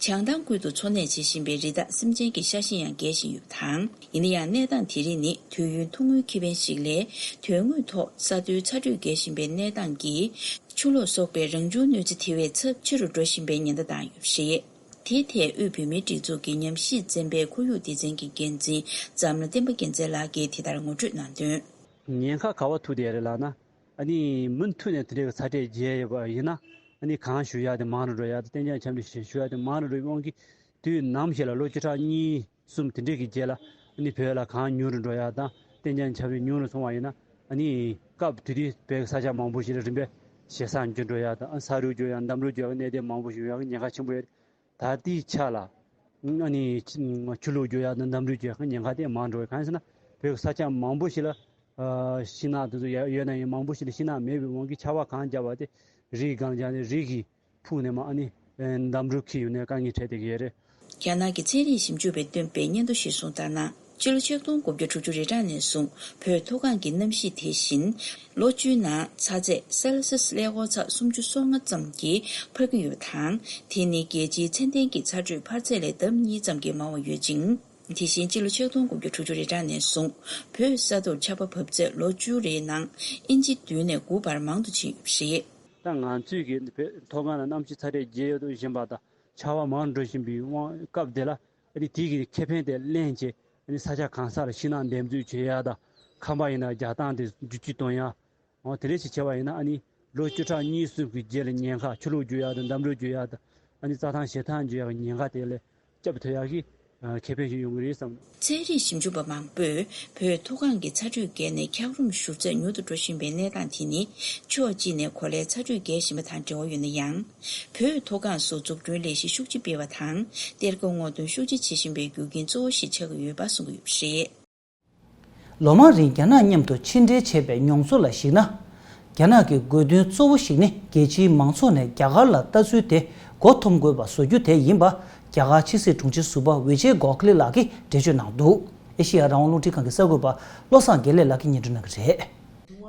བྱང་ཐང་ཁུལ་དུ་འཚོ་གནས་བྱེད་བཞིན་པའི་རི་དྭགས་སེམས་ཅན་གྱི་ཤ་ཞེན་ཡང་རྒྱས་བཞིན་ཡོད་པ་དང་། ཡིན་ན་ཡང་གནས་སྟངས་དེ་རིགས་ནི་དུས་ཡུན་ཐུང་ངུའི་ཁེ་ཕན་ཞིག་ལས། དོན་དངོས་ཐོག་ས་མཐོའི་ཚ་དྲོད་རྒྱས་བཞིན་པའི་གནས་སྟངས་ཀྱིས། ཆུ་ལོག་སོགས་པའི་རང་བྱུང་གནོད་འཚེ་དེ་བས་ཚབས་ཆེ་རུ་འགྲོ་བཞིན་པའི་ཉེན་བརྡ་བཏང་ཡོད་པ་རེད། དེའི་ཐད་དབུས་བོད་མིའི་སྒྲིག་འཛུགས་ཀྱི་ཉམས་ཞིབ་ཚན་པའི་ཁོར་ཡུག་སྡེ་ཚན་གྱི་འགན་འཛིན་འཛམ་གླིང་བསྟན་པ་རྒྱལ་མཚན་ལགས་ཀྱིས་དེ་ལྟར་ངོ་སྤྲོད་གནང་དོན། ཉེན་ཁ་ག་པར་ཐུག་བསྡད་རེད་ལབ་ན། ཨ་ནི་མུ་མཐུད་ནས་དེ་འདྲའི་གི་ཚ་དྲོད་རྒྱས་ཡོད་པ་ཡིན་ན། ཨ་ནི་གངས་ཞུ་ཡག་དེ་མང་རུ་འགྲོ་ཡག་དང་གཏན་འཇགས་ཆམ་དུས་ཞུ་ཡག་དེ་མང་རུ་འགྲོ་བའི་དབང་གིས། དུས་ནམ་ཞིག་ལ་ལོ་བཅུ་ཕྲག་གཉིས་གསུམ་དེ་འདྲའི་གི་རྗེས་ལ། ཨ་ནི་བོད་ལ་གངས་ཉུང་རུ་འགྲོ་ཡག་དང་གཏན་འཇགས་ཆམ་དུས་ཉུང་རུ་སོང་བ་ཡིན་ན། ཨ་ནི་སྐབས་དེ་དུས་བོད་ཀྱི་ས་ཆ་མང་པོ་ཞིག་ལ་རིམ་པས་ཞེ་ས་འགྱུར་འགྲོ་ཡག་དང་ས་རུད་འགྱུར་ཡག་འདམ་རུད་འགྱུར་ཡག་གནད་དོན་མང་པོ་ཞིག་ཡོང་ཡག་གི་ཉེན་ཁ་ཆེན་པོ་ཡོད། ད་ལྟའི་ཆ་ལ། ཨ་ནི་ཆུ་ཆུ་ལོག་རྒྱུ་ཡག་དང་འདམ་རུད་རྒྱུ་ཡག་གི་ཉེན་ཁ་དེ་མང་འགྲོ་བས། གང་ཡིན་ཟེར་ན་བོད་ཀྱི་ས་ཆ་མང་པོ་ཞིག་ལ་ཨ་ཤིང་ནགས་དེ་ཚོ་ཡ་ཡོད་ན་ཡང་མང་པོ་ཞིག་ལ་ཤིང་ནགས་མེད་པའི་དབང་གིས་ཆར་པ་གངས་བརྒྱབ་པ་དེ་རི་གངས་བརྒྱབ་ནས་རི་གི་ཕུག་ནས་མར་ཨ་ནི་འདམ་རུད་འཁྱེར་ཡོང་ནས་དཀའ་ངལ་འཕྲད་བསྡད་ཀྱི་ཡོད་རེད། རྒྱ་ནག་གི་ཚན་རིག་ཞིབ་འཇུག་པས་བཏོན་པའི་སྙན་ཐོ་གཞིར་བཟུང་ལྟར་ན། སྤྱི་ལོ་ཆིག་སྟོང་དགུ་བརྒྱ་དྲུག་ཅུ་རེ་གྲངས་ནས་བཟུང་བོད་མཐོ་སྒང་གི་གནམ་གཤིས་དེ་བཞིན། ལོ་བཅུའི་ནང་ཚ་ཚད་སེལ་སི་ཡས་ཀླད་ཀོར་ཚད་སུམ་ཅུ་སོ་ལྔ་ཙམ་གྱིས་འཕར་གྱི་ཡོད་པ་དང་། དེ་ནི་རྒྱལ་སྤྱིའི་ཚན་ལྡན་གྱི་ཚ་དྲོད་འཕར་ཚད་ལས་ལྡབ་གཉིས་ཙམ་གྱིས་མང་བ་ཡོད་ཅིང་། དེ་བཞིན་སྤྱི་ལོ་ཆིག་སྟོང་དགུ་བརྒྱ་དྲུག་ཅུ་རེ་གྲངས་ནས་བཟུང་བོད་ས་མཐོར་ཆར་པ་བབས་ཚད་ལོ་བཅུ་རེའི་ནང་ཨིན་ཅི་བདུན་ནས་དགུ་བར་མང་དུ་ཕྱིན་ཡོད་པ་རེད། ད་ང་ཚོས་ཀྱི་བོད་མཐོ་སྒང་ལ་གནམ་གཤིས་ཚ་དྲོད་རྒྱས་ཡོད་དུ་བཞིན་པ་དང་ཆར་པ་མང་དུ་འགྲོ་བཞིན་པའི་དབང་སྐབས་དེ་ལ། ཨ་ནི་དེ་གི་ཁེ་ཕན་དེ་ལེན་བྱས། ཨ་ནི་ས་ཆ་གང་ས་ལ་ཤིང་ནགས་འདེབས་འཛུགས་བྱེད་ཡག་དང་། ཁང་པ་ཡིན་ན་རྒྱག་སྟངས་དེ་བསྒྱུར་བཅོས་གཏོང་ཡག་འོ་དེ་འདྲ་ཞིག་བྱས་པ་ཡིན་ན། ཨ་ནི་ལོ་བཅུ་ཕྲག་གཉིས་གསུམ་གྱི་རྗེས་ལ་ཉེན་ཁ་ཆུ་ལོག་རྒྱུག་ཡག་དང་འདམ་རུད་རྒྱུག་ཡག་དང་། ཨ་ནི་རྩྭ་ཐང་བཞེས་ཐང་རྒྱུག་ཡག་གི་ཉེན་ཁ་དེ་ལས་སྐྱབས་ཐུབ་ཡག་གི་ཁེ་ཕན་ཞིག་ཡོང་གི་རེད་བསམ། ཚན་རིག་ཞིབ་འཇུག་པ་མང་པོས་བོད་མཐོ་སྒང་གི་ཚ་དྲོད་བརྒལ་ནས་འཁྱགས་རོམ་ཞུ་ཚད་ཉུང་དུ་འགྲོ་བཞིན་པའི་གནས་སྟངས་དེ་ནི། ཕྱོགས་གཅིག་ནས་གོ་ལའི་ཚ་དྲོད་རྒྱས་བཞིན་པ་དང་འབྲེལ་བ་ཡོད་ན་ཡང་། བོད་མཐོ་སྒང་སུ་འཛུགས་སྐྲུན་ལས་གཞི་ཤུགས་ཆེ་སྤེལ་བ་དང་། གཏེར་ཁ་སྔོག་འདོན་ཤུགས་ཆེ་བྱེད་བཞིན་པའི་རྒྱུ་རྐྱེན་གཙོ་བོ་ཞིག་ཆགས་ཀྱི་ཡོད་པ་གསུང་གི་ཡོད་པ་རེད། ལོ་མང་རིང་རྒྱ་ནག་མཉམ་དུ་ཕྱི་འབྲེལ་བྱས་པའི་མྱོང་ཚོར་ལ་གཞིགས་ན། རྒྱ་ནག་གི་དགོས་འདུན་གཙོ་བོ་ཞིག་ནི་རྒྱལ་སྤྱིའི་མང་ཚོགས་ནས་རྒྱ་གར་ལ་ལྟ་ཚུལ་དེ་མགོ་འཐོམ་དགོས་པ་བཟོ་རྒྱུ་དེ་ཡིན་པ། རྒྱ་གར་ཕྱི་སྲིད་དྲུང་ཆེ་ཟུར་པ་ཝི་ཇེ་གོ་ཁ་ལེ་ལགས་ཀྱིས་འགྲེལ་བརྗོད་གནང་འདུག་ཨེ་ཤེ་ཡ་རང་དབང་རླུང་འཕྲིན་ཁང་གི་གསར་འགོད་པ་བློ་བཟང་དགེ་ལེགས་ལགས་ཀྱིས་སྙན་སྒྲོན་གནང་གི་རེད།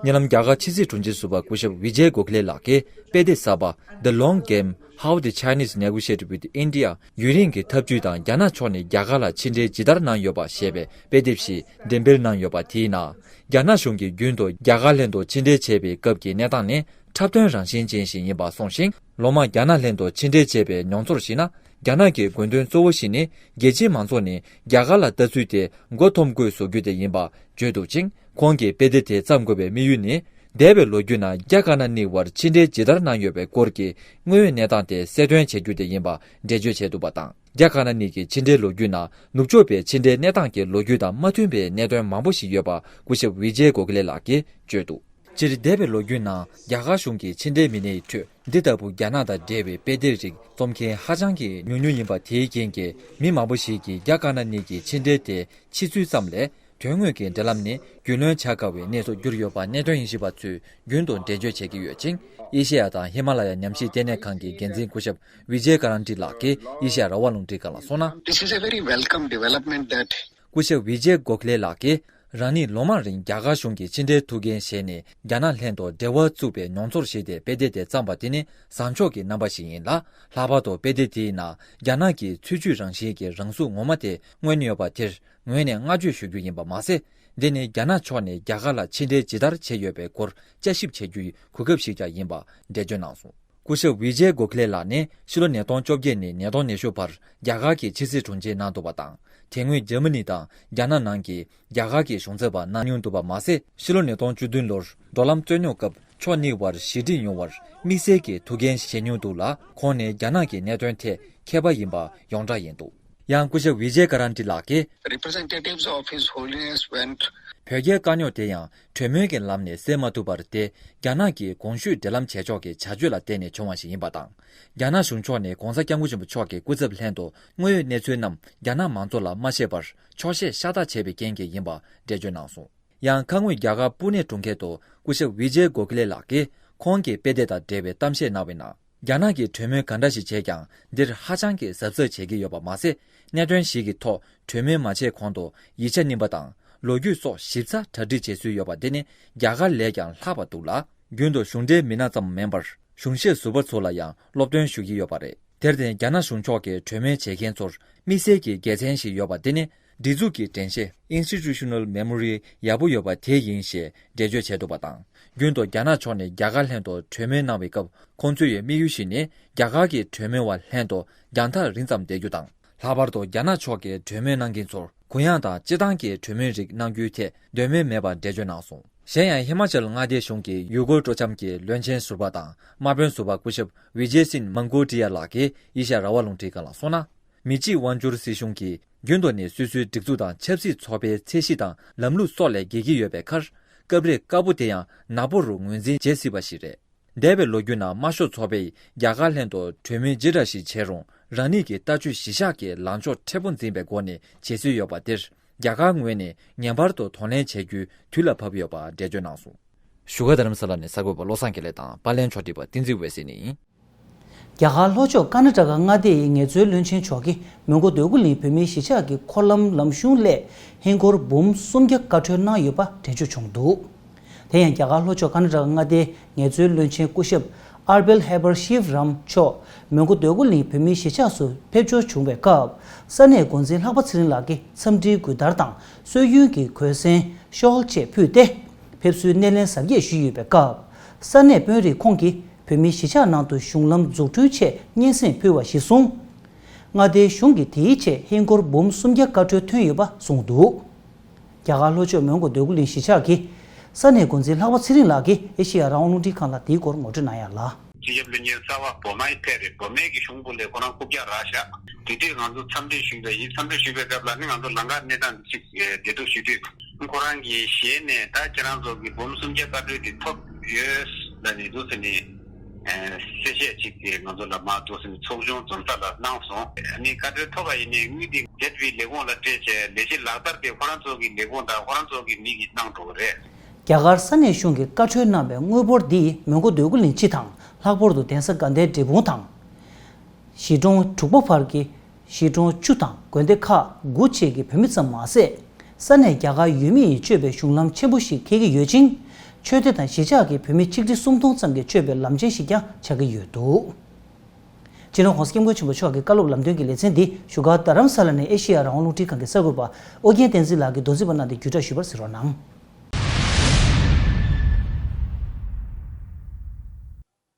ཉེ་ལམ་རྒྱ་གར་ཕྱི་སྲིད་དྲུང་ཆེ་ཟུར་པ་སྐུ་ཞབས་ཝི་ཇེ་གོ་ཁ་ལེ་ལགས་ཀྱིས་དཔེ་དེབ་གསར་པ། The Long Game, How the Chinese Negotiate with India། ཡུན་རིང་གི་ཐབས་ཇུས་དང་རྒྱ་ནག་ཕྱོགས་ནས་རྒྱ་གར་ལ་ཕྱི་འབྲེལ་ཇི་ལྟར་གནང་ཡོད་པ་ཞེས་པའི་དཔེ་དེབ་ཞིག་འགྲེམས་སྤེལ་གནང་ཡོད་པ་དེའི་ནང་། རྒྱ་ནག་གཞུང་གིས་རྒྱུན་དུ་རྒྱ་གར་ལྷན་དུ་ཕྱི་འབྲེལ་བྱས་པའི་སྐབས་ཀྱི་གནས་སྟངས་ནི་འཁྲབ་སྟོན་རང་བཞིན་ཅན་ཞིག་ཡིན་པ་གསུངས་ཤིང་། ལོ་མང་རྒྱ་ནག་ལྷན་དུ་ཕྱི་འབྲེལ་བྱས་པའི་མྱོང་ཚོར་གཞིགས་ན། རྒྱ་ནག་གི་དགོས་འདུན་གཙོ་བོ་ཞིག་ནི། རྒྱལ་སྤྱིའི་མང་ཚོགས་ནས་རྒྱ་གར་ལ་ལྟ་ཚུལ་དེ་མགོ་འཐོམ་དགོས་བཟོ་རྒྱུ་དེ་ཡིན་པ་བརྗོད་འདུག་ཅིང་། ཁོང་གིས་དཔེ་དེབ་དེ་བརྩམས་དགོས་པའི་དམིགས་ཡུལ་ནི། འདས་པའི་ལོ་རྒྱུས་ནང་རྒྱ་དཀར་ནག་གཉིས་དབར་ཕྱི་འབྲེལ་ཇི་ལྟར་གནང་ཡོད་པའི་སྐོར་གྱི་དངོས་ཡོད་གནས་སྟངས་དེ་གསལ་སྟོན་བྱེད་རྒྱུ་དེ་ཡིན་པ་འགྲེལ་བརྗོད་བྱས་འདུག་པ་དང་། རྒྱ་དཀར་ནག་གཉིས་ཀྱི་ཕྱི་འབྲེལ་ལོ་རྒྱུས་ནང་ནུབ་ཕྱོགས་པའི་ཕྱི་འབྲེལ་གནས་སྟངས་ཀྱི་ལོ་རྒྱུས་དང་མ་མཐུན་པའི་གནད་དོན་མང་པོ་ཞིག་ཡོད་པ་སྐུ་ཞབས་ཝི་ཇེ་གོ་ཁི་ལེ་ལགས་ཀྱིས་བརྗོད་འདུག་སྤྱིར་འདས་པའི་ལོ་རྒྱུས་ནང་རྒྱ་གར་གཞུང་གི་ཕྱི་འབྲེལ་མི་སྣའི་ཁྲོད་འདི་ལྟ་བུ་རྒྱ་ནག་དང་འབྲེལ་བའི་དཔེ་དེབ་རིགས་རྩོམ་མཁན་ཧ་ཅང་གི་ཉུང་ཉུང་ཡིན་པ་དེའི་རྐྱེན་གྱིས་མི་མང་པོ་ཞིག་གིས་རྒྱ་དཀར་ནག་གཉིས་ཀྱི་ཕྱི་འབྲེལ་དེ་ཕྱི་ཚུལ་ཙམ་ལས་དོན་དངོས་ཀྱི་འབྲེལ་ལམ་ནི་རྒྱུས་ལོན་བྱ་དཀའ་བའི་གནས་སུ་གྱུར་ཡོད་པ་གནད་དོན་དབྱེ་ཞིབ་པ་ཚོས་རྒྱུན་དུ་འགྲེལ་བརྗོད་བྱེད་ཀྱི་ཡོད་ཅིང་། ཨེ་ཤེ་ཡ་དང་ཧི་མ་ལ་ཡ་ཉམས་ཞིབ་ལྟེ་གནས་ཁང་གི་འགན་འཛིན་སྐུ་ཞབས་ཝི་ཇེ་ཀ་རན་ཏི་ལགས་ཀྱིས་ཨེ་ཤེ་ཡ་རང་དབང་རླུང་འཕྲིན་ཁང་ལ་གསུངས་ན། This is a very welcome development that སྐུ་ཞབས་ཝི་ཇེ་གོ་ཁི་ལེ་ལགས་ཀྱིས་རང་ཉིད་ལོ་མང་རིང་རྒྱ་གར་གཞུང་གི་ཕྱི་འབྲེལ་ཐུགས་འགན་བཞེས་ནས་རྒྱ་ནག་ལྷན་དུ་འབྲེལ་བ་བཙུགས་པའི་མྱོང་ཚོར་ཞིག་སྟེ་དཔེ་དེབ་དེ་བརྩམས་པ་དེ་ནི་བཟང་ཕྱོགས་ཀྱི་རྣམ་པ་ཞིག་ཡིན་ལ། ལྷག་པར་དུ་དཔེ་དེབ་དེའི་ནང་རྒྱ་ནག་གི་ཚུལ་འཆོས་རང་བཞིན་གྱི་རང་གཟུགས་ངོ་མ་དེ་མངོན་ཡོད་པ་དེར་ངོས་ནས་བསྔགས་བརྗོད་ཞུ་རྒྱུ་ཡིན་པ་མ་ཟད། འདི་ནི་རྒྱ་ནག་ཕྱོགས་ནས་རྒྱ་གར་ལ་ཕྱི་འབྲེལ་ཇི་ལྟར་བྱས་ཡོད་པའི་སྐོར་དཔྱད་ཞིབ་བྱེད་རྒྱུའི་གོ་སྐབས་ཤིག་ཀྱང་ཡིན་པ་འགྲེལ་བརྗོད་གནང་སོང་། སྐུ་ཞབས་ཝི་ཇེ་གོ་ཁི་ལེ་ལགས་ནི་ཕྱི་ལོ་ཉིས་སྟོང་བཅོ་བརྒྱད་ནས་ཉིས་སྟོང་ཉི་ཤུ་བར་རྒྱ་གར་གྱི་ཕྱི་སྲིད་དྲུང་ཆེ་གནང་འདུག་པ་དང་། དེ་སྔོན་འཇར་མ་ནི་དང་རྒྱ་ནག་ནང་གི་རྒྱ་གར་གྱི་གཞུང་ཚབ་པ་གནང་མྱོང་འདུག་པ་མ་ཟད། ཕྱི་ལོ་ཉིས་སྟོང་བཅུ་བདུན་ལོར་འགྲོ་ལམ་རྩོད་རྙོག་སྐབས་ཕྱོགས་གཉིས་བར་ཞི་འགྲིག་ཡོང་བར་དམིགས་བསལ་གྱི་ཐུགས་འགན་བཞེས་མྱོང་འདུག་ལ། ཁོང་ནི་རྒྱ་ནག་གི་གནད་དོན་ཐད་མཁས་པ་ཡིན་པ་ཡོངས་གྲགས་ཡིན་འདུག་ཡང་སྐུ་ཞབས་ཝི་ཇེ་ཀ་རན་ཏི་ལགས་ཀྱིས། Representatives of His Holiness went བོད་རྒྱའི་དཀའ་རྙོག་དེ་ཡང་གྲོས་མོལ་གྱི་ལམ་ནས་སེལ་མ་ཐུབ་པར་དེ་རྒྱ་ནག་གི་གོང་ཞུས་འབྲེལ་ལམ་བྱེད་ཕྱོགས་ཀྱི་བྱ་སྤྱོད་ལ་བརྟེན་ནས་བྱུང་བ་ཞིག་ཡིན་པ་དང་། རྒྱ་ནག་གཞུང་ཕྱོགས་ནས་༧གོང་ས་༧སྐྱབས་མགོན་ཆེན་པོ་མཆོག་གི་སྐུ་ཚབ་ལྷན་དུ་དངོས་ཡོད་གནས་ཚུལ་རྣམས་རྒྱ་ནག་མང་ཚོགས་ལ་མ་བཤད་པར་ཆོག་ཤེས་ཤ་སྟག་བྱས་པའི་རྐྱེན་གྱིས་ཡིན་པ་འགྲེལ་བརྗོད་གནང་སོང་། ཡང་ཁ་སྔོན་རྒྱ་གར་པུ་ནེ་གྲོང་ཁྱེར་དུ་སྐུ་ཞབས་ཝི་ཇེ་གོ་ཁི་ལེ་ལགས་ཀྱིས་ཁོང་གི་དཔེ་དེབ་དང་འབྲེལ་བའི་གཏམ་བཤད་གནང་བའི་ནང་། རྒྱ་ནག་གིས་གྲོས་མོལ་ག་འདྲ་ཞིག་བྱས་ཀྱང་འདིར་ཧ་ཅང་གི་གཟབ་གཟབ་བྱེད་ཀྱི་ཡོད་པ་མ་ཟད། གནད་དོན་ཞིག་གི་ཐོག་གྲོས་མོལ་མ་བྱས་གོང་དུ་ཡིག་ཆ་རྙིང་པ་དང་ལོ་རྒྱུས་སོགས་ཞིབ་ཚགས་གྲ་སྒྲིག་བྱེད་སྲོལ་ཡོད་པ་འདི་ནི་རྒྱ་གར་ལས་ཀྱང་ལྷག་པ་འདུག་ལ། རྒྱུན་དུ་གཞུང་འབྲེལ་མི་སྣ་ཙམ་མིན་པར་གཞུང་ཞབས་ཟུར་པ་ཚོ་ལ་ཡང་སློབ་སྟོན་ཞུ་གི་ཡོད་པ་རེད། དེར་བརྟེན་རྒྱ་ནག་གཞུང་ཕྱོགས་ཀྱིས་གྲོས་མོལ་བྱེད་མཁན་ཚོར་དམིགས་བསལ་གྱི་དགེ་མཚན་ཞིག་ཡོད་པ་འདི་ནི། སྒྲིག་འཛུགས་ཀྱི་དྲན་ཤེས་Institutional Memory ཡག་པོ་ཡོད་པ་དེ་ཡིན་ཞེས་འགྲེལ་བརྗོད་བྱས་འདུག་པ་དང་། རྒྱུན་དུ་རྒྱ་ནག་ཕྱོགས་ནས་རྒྱ་གར་ལྷན་དུ་གྲོས་མོལ་གནང་བའི་སྐབས། ཁོང་ཚོའི་དམིགས་ཡུལ་ཞིག་ནི་རྒྱ་གར་གྱི་གྲོས་མོལ་བ་ལྷན་དུ་རྒྱང་ཐག་རིང་ཙམ་བསྡད་རྒྱུ་དང་། ལྷག་པར་དུ་རྒྱ་ནག་ཕྱོགས་ཀྱི་གྲོས་མོལ་གནང་མཁན་ཚོར་གུ་ཡངས་དང་སྤྱིར་བཏང་གི་གྲོས་མོལ་རིགས་གནང་རྒྱུའི་ཐད་འདོད་མོས་མེད་པར་འགྲེལ་བརྗོད་གནང་སོང་། གཞན་ཡང་ཧི་མ་ཅལ་མངའ་སྡེའི་གཞུང་གི་ཡུལ་སྐོར་སྤྲོ་འཆམ་གྱི་བློན་ཆེན་ཟུར་པ་དང་དམག་དཔོན་ཟུར་པ་སྐུ་ཞབས་ཝི་ཇེ་སིན་མང་གོ་ཏི་ཡ་ལགས་ཀྱིས་ཨེ་ཤ་ཡ་རང་དབང་རླུང་འཕྲིན་ཁང་ལ་གསུངས་ན། མི་གཅིག་དབང་སྒྱུར་སྲིད་གཞུང་གིས་རྒྱུན་དུ་ནས་སོ་སོའི་སྒྲིག་འཛུགས་དང་ཆབ་སྲིད་ཚོགས་པའི་ཚད་གཞི་དང་ལམ་ལུགས་སོགས་ལས་འགལ་གྱི་ཡོད་པའི་ཁར། སྐབས་རེ་དཀར་པོ་དེ་ཡང་ནག་པོ་རུ་ངོས་འཛིན་བྱེད་སྲིད་པ་ཞིག་རེད། འདས་པའི་ལོ་རྒྱུས་ནང་དམར་ཤོག་ཚོགས་པས་རྒྱ་གར་ལྷན་དུ་གྲོས་མོལ་ཇི་འདྲ་ཞིག་བྱས་རུང་། རང་ཉིད་ཀྱི་ལྟ་སྤྱོད་གཞི་བཞག་གི་ལངས་ཕྱོགས་མཁྲེགས་པོ་འཛིན་པའི་སྒོ་ནས་བྱེད་སྲོལ་ཡོད་པ་འདིར། རྒྱ་གར་ངོས་ནས་ངེས་པར་དུ་གདོང་ལེན་བྱེད་རྒྱུའི་དུས་ལ་བབ་ཡོད་པ་འགྲེལ་བརྗོད་གནང་སོང་། བཞུགས་སྒར་རྡ་རམ་ས་ལ་ནས་གསར་འགོད་པ་བློ་བཟང་དགེ་ལེགས་དང་པར་ལེན་ཕྱོགས་སྒྲིག་པ་བསྟན་འཛིན་འོད་ཟེར་གཉིས་ཡིན། རྒྱ་གར་ལྷོ་ཕྱོགས་ཀར་ནཱ་ཊ་ཀ་མངའ་སྡེ་ཡི་ངལ་རྩོལ་བློན་ཆེན་མཆོག་གིས་མོན་གྷོ་འདོད་རྒུ་གླིང་བོད་མིའི་གཞིས་ཆགས་ཀྱི་འཁོར་ལམ་ལམ་གཞུང་སླད་ཧིན་སྒོར་འབུམ་སུམ་བརྒྱ་བཀའ་འཁྲོལ་གནང་ཡོད་པ་འགྲེལ་བརྗོད་བྱུང་འདུག་དེ་ཡང་རྒྱ་གར་ལྷོ་ཕྱོགས་ཀར་ནཱ་ཊ་ཀ་མངའ་སྡེའི་ངལ་རྩོལ་བློན་ཆེན་སྐུ་ཞབས་ཨར་བེལ་ཧེ་བར་ཤིབ་རམ་མཆོག་མོན་གྷོ་འདོད་རྒུ་གླིང་བོད་མིའི་གཞིས་ཆགས་སུ་ཕེབས་འབྱོར་བྱུང་བའི་སྐབས། ས་གནས་འགོ་འཛིན་ལྷག་པ་ཚེ་རིང་ལགས་ཀྱིས་འཚམས་འདྲིའི་གུས་བརྡར་དང་སྲོལ་རྒྱུན་གྱི་གོས་གསེང་ཤོལ་བཅས་ཕུལ་ཏེ། ཕེབས་བསུའི་སྣེ་ལེན་གཟབ་རྒྱས་ཞུས་ཡོད་པའི་སྐབས། ས་གནས་དཔོན་རིགས་ཁོང་གིས་བོད་མིའི་གཞིས་ཆགས་ནང་དུ་གཞུང་ལམ་འཛུགས་སྐྲུན་ཆེད་སྙན་སེང་ཕུལ་བ་གཞིར་བཟུང་། མངའ་སྡེའི་གཞུང་གིས་དེའི་ཆེད་ཧིན་སྒོར་འབུམ་སུམ་བརྒྱ་བཀའ་འཁྲོལ་ཐོན་ཡོད་པ་གསུངས་འདུག་རྒྱ་གར་ལྷོ་ཕྱོགས་མོན་གྷོ་འདོད་རྒུ་གླིང་གཞིས་ཆགས་ཀྱི་ས་གནས་འགོ་འཛིན་ལྷག་པ་ཚེ་རིང་ལགས་ཀྱིས་ཨེ་ཤེ་ཡ་རང་དབང་རླུང་འཕྲིན་ཁང་ལ་དེའི་སྐོར་ངོ་སྤྲོད་གནང་ཡག་ལ། སྤྱི་ཁྱབ་བློན་ཆེན་གསར་པ་འོ་མའི་ཕེབས་རེད། འོ་མའི་གི་གཞུང་པོ་ལས་ཁོ་རང་རྐུབ་བཀྱག་རག་ཤག་དེ་དུས་ང་ཚོ་འཚམས་འདྲི་ཞུས་པ་ཡིན། འཚམས་འདྲི་ཞུས་པའི་སྐབས་ལ་ནི་ང་ཚོ་ལམ་ཁ་གནས་སྟངས་འདི་ཅིག་བདེ་སྡུག་ཞུ་དུས། ཁོ་རང་གི་ཞལ་ནས་ད་ཁྱེད་རང་ཚོ་གི་འབུམ་སུམ་བརྒྱ་བཀའ་འཁྲོལ་འདི་ཐོབ་ཡོད་ལབ་ནས་འདུག་ཟེར་ནས། གསལ་བཤད་ཅིག་དེ་ང་ཚོ་ལ་མར་འདུག་ཟེར་ནས་ཚོགས་ཆུང་འཛོམས་ས་ལ་གནང་སོང་། ཨ་ནི་བཀའ་འཁྲོལ་ཐོབ་པ་ཡིན་ནའི་དངུལ་དེ་ཟེར་བའི་ལས་ཁུངས་ལ་སྤྲད་བྱས་ལས་གཞི་ལག་བསྟར་དེ་ཁོ་རང་ཚོ་གི་ལས་ཁུངས་དང་ཁོ་རང་ཚོ་གི་མི་གིས་གནང་འགྲོ་གི་རེད། རྒྱ་གར་ས་གནས་གཞུང་གིས་བཀའ་འཁྲོལ་གནང་བའི་དངུལ་འབོར་འདི་མོན་གྷོ་འདོད་རྒུ་གླིང་སྤྱི་དང་ལྷག་པར་དུ་གདན་ས་དགའ་ལྡན་འབྲས་སྤུངས་དང་། གཞིས་གྲོང་དྲུག་པ་བར་གྱི་གཞིས་གྲོང་བཅུ་དང་དགོན་སྡེ་ཁག་དགུ་བཅས་ཀྱི་བོད་མི་ཙམ་མ་ཟད། ས་གནས་རྒྱ་གར་ཡུལ་མི་ཡིས་སྤྱོད་པའི་གཞུང་ལམ་ཆེན་པོ་ཞིག་འཁེལ་གྱི་ཡོད་ཅིང་། ཆོས་སྡེ་དང་གཞིས་ཆགས་ཀྱི་བོད་མི་ཆིག་ཁྲི་སུམ་སྟོང་ཙམ་གྱིས་སྤྱོད་པའི་ལམ་ཆེན་ཞིག་ཀྱང་ཆགས་ཀྱི་ཡོད་འདུག་སྤྱི་ནོར་༧གོང་ས་༧སྐྱབས་མགོན་ཆེན་པོ་མཆོག་གི་བཀའ་སློབ་ལམ་སྟོན་གྱི་ལེ་ཚན་འདི་བཞུགས་སྒར་རྡ་རམ་ས་ལ་ནས་ཨེ་ཤེ་ཡ་རང་དབང་རླུང་འཕྲིན་ཁང་གི་གསར་འགོད་པ་ཨོ་རྒྱན་བསྟན་འཛིན་ལགས་ཀྱིས་མདོ་འཛིན་པ་གནང་སྟེ་བརྒྱུད་བསྒྲགས་ཞུས་པར་གཟིགས་རོགས་གནང་།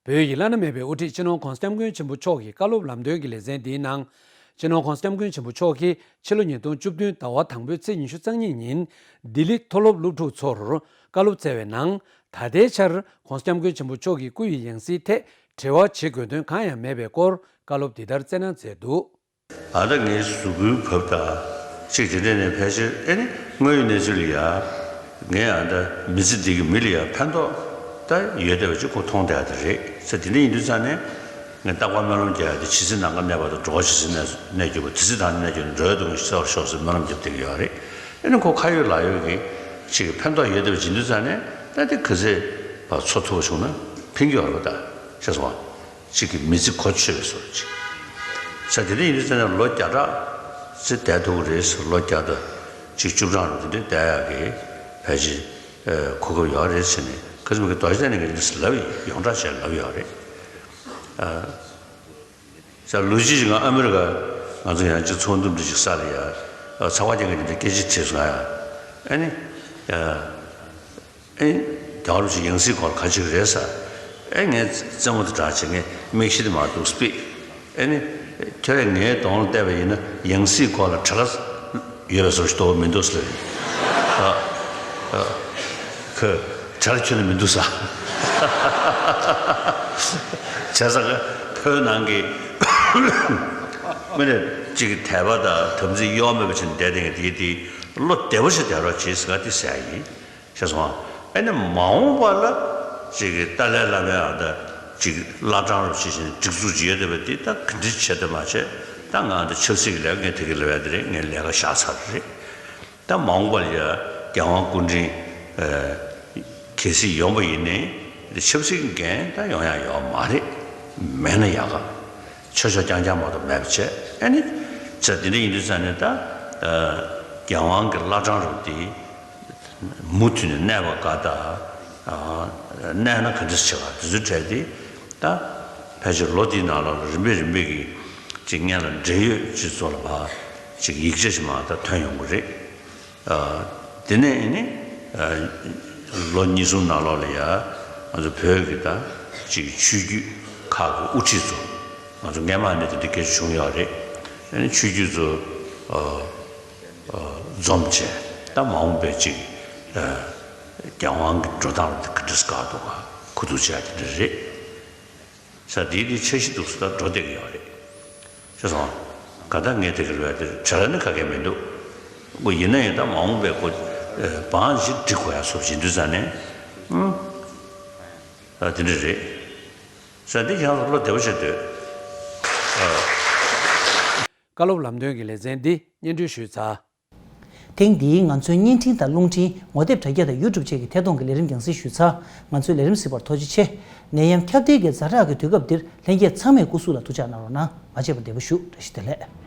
བོད་ཡིག་བླ་ན་མེད་པའི་དབུ་ཁྲིད་སྤྱི་ནོར་༧གོང་ས་༧སྐྱབས་མགོན་ཆེན་པོ་མཆོག་གི་བཀའ་སློབ་ལམ་སྟོན་གྱི་ལེ་ཚན་འདིའི་ནང་། སྤྱི་ནོར་༧གོང་ས་༧སྐྱབས་མགོན་ཆེན་པོ་མཆོག་གིས་ཕྱི་ལོ་ཉིས་སྟོང་བཅུ་བདུན་ཟླ་བ་དང་པོའི་ཚེས་ཉི་ཤུ་རྩ་གཉིས་ཉིན་ལྡི་ལི་མཐོ་སློབ་སློབ་ཕྲུག་ཚོར་བཀའ་སློབ་སྩལ་བའི་ནང་། ད་ལྟའི་ཆར་༧གོང་ས་༧སྐྱབས་མགོན་ཆེན་པོ་མཆོག་གི་སྐུ་ཡི་ཡང་སྲིད་ཐད་དྲི་བ་བྱེད་དགོས་དོན་གང་ཡང་མེད་པའི་སྐོར་བཀའ་སློབ་འདི་ལྟར་སྩལ་གནང་མཛད་འདུག་ཨ་ད་ངའི་གཟུགས་པོའི་བབ་དང་གཅིག་དེ་འདྲས་ནས་ཕལ་ཆེར་ཨེ་ནི་དངོས་ཡོད་གནས་ཚུལ་ལ་ཡ། ངས་ཨ་ད་མི་ཚེ་འདི་གི་མི་ལ་ཡ་ཕན་ཐོགས་ད་ཡོད་བསྡད་པ་ཅིག་ཁོ་མཐོང་བསྡད་ཡ་དེ་རེད་ཟེར། དེ་འདྲ་ཡིན་དུས་ཙང་ནས་ངས་རྟག་པར་སྨོན་ལམ་རྒྱག་ཡ་དེ་ཇི་སྲིད་ནམ་མཁའ་གནས་པ་དང་། འགྲོ་བ་ཇི་སྲིད་གནས་གནས་གྱུར་པ། དེ་སྲིད་ད་ནི་གནས་གྱུར་འགྲོ་བའི་སྡུག་བསྔལ་སེལ་བར་ཤོག་ཟེར་སྨོན་ལམ་རྒྱབ་བསྡད་ཀྱི་ཡོད་རེད། ཨེ་ནི་ཁོ་ཁ་ཡོད་ལག་ཡོད་ཀྱི་ཅིག་ཕན་ཐོགས་ཡོད་བསྡད་པ་ཡིན་དུས་ཙང་ནས། ད་དེ་ག་ཚོད་ཕར་འཚོ་ཐུབ་པ་བྱུང་ན་ཕན་གྱི་ཡོད་རེད་པ། ད་ཤེས་སོང་བ། གཅིག་གི་མི་ཚེ་གོ་ཆོད་པའི་བཟོ་ཅིག་ས་དེ་འདྲ་ཡིན་དུས་ཙང་ནས་ལོ་བརྒྱ་ཕྲག་ཙམ་བསྡད་ཐུབ་ཀྱི་རེད་ཟེར། ལོ་བརྒྱ་དང་ཅིག་བཅུ་གྲངས་རུ་དེ་འདྲ་བསྡད་ཡག་གི་ཕལ་ཆེར་གོ་སྐབས་ཡོད་རེད་ཟེར་ནས། ཁ་སང་གི་རྡོ་རྗེ་གདན་ནས་ངས་འདི་ལབ་ཡོད། ཡོངས་གྲགས་བྱས་ལབ་ཡོད་རེད། ས་ལོ་གཅིག་ཅིག་ང་ཨ་མི་རི་ཀ་ང་ཚོ་ཡང་ཅིག་ཚོགས་འདུ་འདྲ་ཅིག་ས་ལ་ཡ། ཚ་བ་རྒྱག་མཁན་འདི་འདྲ་སྐད་ཆ་དྲིས་སོང་ཡ། ཨ་ནི། ཨེ། རྒྱལ་བ་རིན་པོ་ཆེ་ཡང་སྲིད་སྐོར་ག་ཅིག་རེད་ཟེར། ཨེ། ངས་རྩེད་མོ་དེ་འདྲ་བྱས། ངས་མིག་ཤེལ་དེ་མར་འདུག་སྤིད། ཨེ་ནི། ཁྱོད་རང་ངའི་གདོང་ལ་བལྟས་པ་ཡིན་ན་ཡང་སྲིད་སྐོར་ལ་བྲེལ་བ་ཡོད་པའི་བཟོ་ཞིག་ཏོག་མི་འདུག་ཟེར། ཨ། ཨ། ཁོས་བྲེལ་བ་ཁྱོན་ནས་མི་འདུག་ཟེར། བྱས་ཙང་བོད་ནང་གི་མི་ནས་ཅིག་དད་པ་དང་དམ་ཚིག་གཡོ་མེད་པ་བྱས་ནས་བསྡད་བསྡད་མཁན་དེ་དེ་བློ་བདེ་པོ་ཞིག་བསྡད་རོགས་གྱིས་ཟེར་ག་དེ་ཟེར་ཡ་ཡིན། ཤེས་སོང་ཨ། ཨ་ནི་མ་འོངས་པ་ལ་ཅིག་གི་ཏཱ་ལའི་བླ་མའི་ཨ་ད་ཅིག་བླ་བྲང་རུ་ཆེ་ཞིང་སྒྲིག་འཛུགས་ཅིག་ཡོད་བསྡད་པ་དེ་ད་ག་འདྲ་བྱེད་ཐུབ་མ་བྱེད། ད་ང་ད་ཆབ་སྲིད་ཀྱི་ལས་ཀ་ངས་དེ་གི་ལས་ཀ་དེ་རེད། ངས་ལས་ཀ་བཞག་ཚར་རེད། ད་མ་འོངས་པ་ལ་ཡ་རྒྱལ་དབང་སྐུ་ཕྲེང་ཨ་གལ་སྲིད་ཡོང་པ་ཡིན་ནའི་ཆབ་སྲིད་ཀྱི་འགན་ད་ཡོང་ཡ་ཡོད་མ་རེད། མེད་ན་ཡག་ག་ཆོག་ཆོག་རྐྱང་རྐྱང་མ་གཏོགས་མེད་པ་བྱས། ཨ་ནི་ཅིག་དེ་འདྲ་ཡིན་དུས་ཙང་ནས་ད་ཨ་རྒྱལ་དབང་གི་བླ་བྲང་རུ་དེ། མུ་མཐུད་ནས་གནས་པ་དགའ་ད། ཨ། གནས་ན་ག་འདྲ་བྱེད་ག་དེ་ཚོའི་གྲས་དེ་ད་ཕལ་ཆེར་ལོ་འདིའི་ནང་ལ་རིམ་པས་རིམ་པས་ཀྱིས་ཅིག་སྔོན་ལ་འབྲེལ་ཡོད་སྤྱི་ཚོགས་ལ་ཕར་ཅིག་ཡིག་ཆ་ཞིག་མར་ད་ཐོན་ཡོང་གི་རེད། ཨ། དེ་ནས་ཨ་ནི་ཨ་ལོ་གཉིས་གསུམ་ནང་ལོགས་ལ་ཡ་ང་ཚོ་བོད་ཀྱི་ད་ཅིག་ཆོས་བརྒྱུད་ཁག་གི་དབུ་ཁྲིད་ཚོ། ང་ཚོ་སྔོན་མ་ནས་དེ་འདྲ་སྐད་ཆ་བྱུང་ཡོད་རེད། ཨ་ནི་ཆོས་བརྒྱུད་ཚོ། ཨ། འཛོམས་བྱས། ད་མ་འོངས་པའི་ཅིག་ཨ། རྒྱལ་དབང་གི་འགྲོ་སྟངས་ལ་ག་འདྲས་དགའ་འདུག་ག་གོ་བསྡུར་བྱས་དེ་འདྲ་རེད། ས་དེའི་དེ་འཆར་གཞི་འདུག་ས་ད་འགྲོ་བསྡད་ཀྱི་ཡོད་རེད། ཤེས་སོང་། ག་ད་ངས་དེ་གི་ལོས་དེ་བྱ་ར་ནི་ག་གེ་མི་འདུག་ཁོ་ཡིན་ན་ཡང་ད་མ་འོངས་པའི་ཁོ་ཨ་བང་ཞིག་སྒྲིག་དགོས་ཡ་སོབ་བྱེད་དུས་ཙང་ནས། ཨང་། ད་དེ་འདྲ་རེད། ས་འདི་ཡང་བློ་བདེ་པོ་བྱེད་འདོད། ཨ། བཀའ་སློབ་ལམ་སྟོན་གྱི་ལེ་ཚན་འདི་སྙན་སྒྲོན་ཞུས་ཚར། ཐེངས་འདིའི་ང་ཚོའི་བརྙན་འཕྲིན་དང་རླུང་འཕྲིན། ངོ་དེབ་དྲ་རྒྱ་དང་ཡུ་ཊུབ་བཅས་ཀྱི་ཐད་གཏོང་གི་ལས་རིམ་རྒྱང་སྲིང་ཞུས་ཚར། ང་ཚོའི་ལས་རིམ་གཟིགས་པར་ཐུགས་རྗེ་ཆེ། ནད་ཡམས་ཁྱབ་གདལ་གྱི་ཛ་དྲག་གི་དུས་སྐབས་འདིར་ལྷན་རྒྱས་ཚང་མས་སྐུ་གཟུགས་ལ་ཐུགས་ཅག་གནང་རོགས་གནང་། མ་བརྗེད་པར་བདེ་པོ་བཞུགས། བཀྲ་ཤིས་བདེ་ལེགས།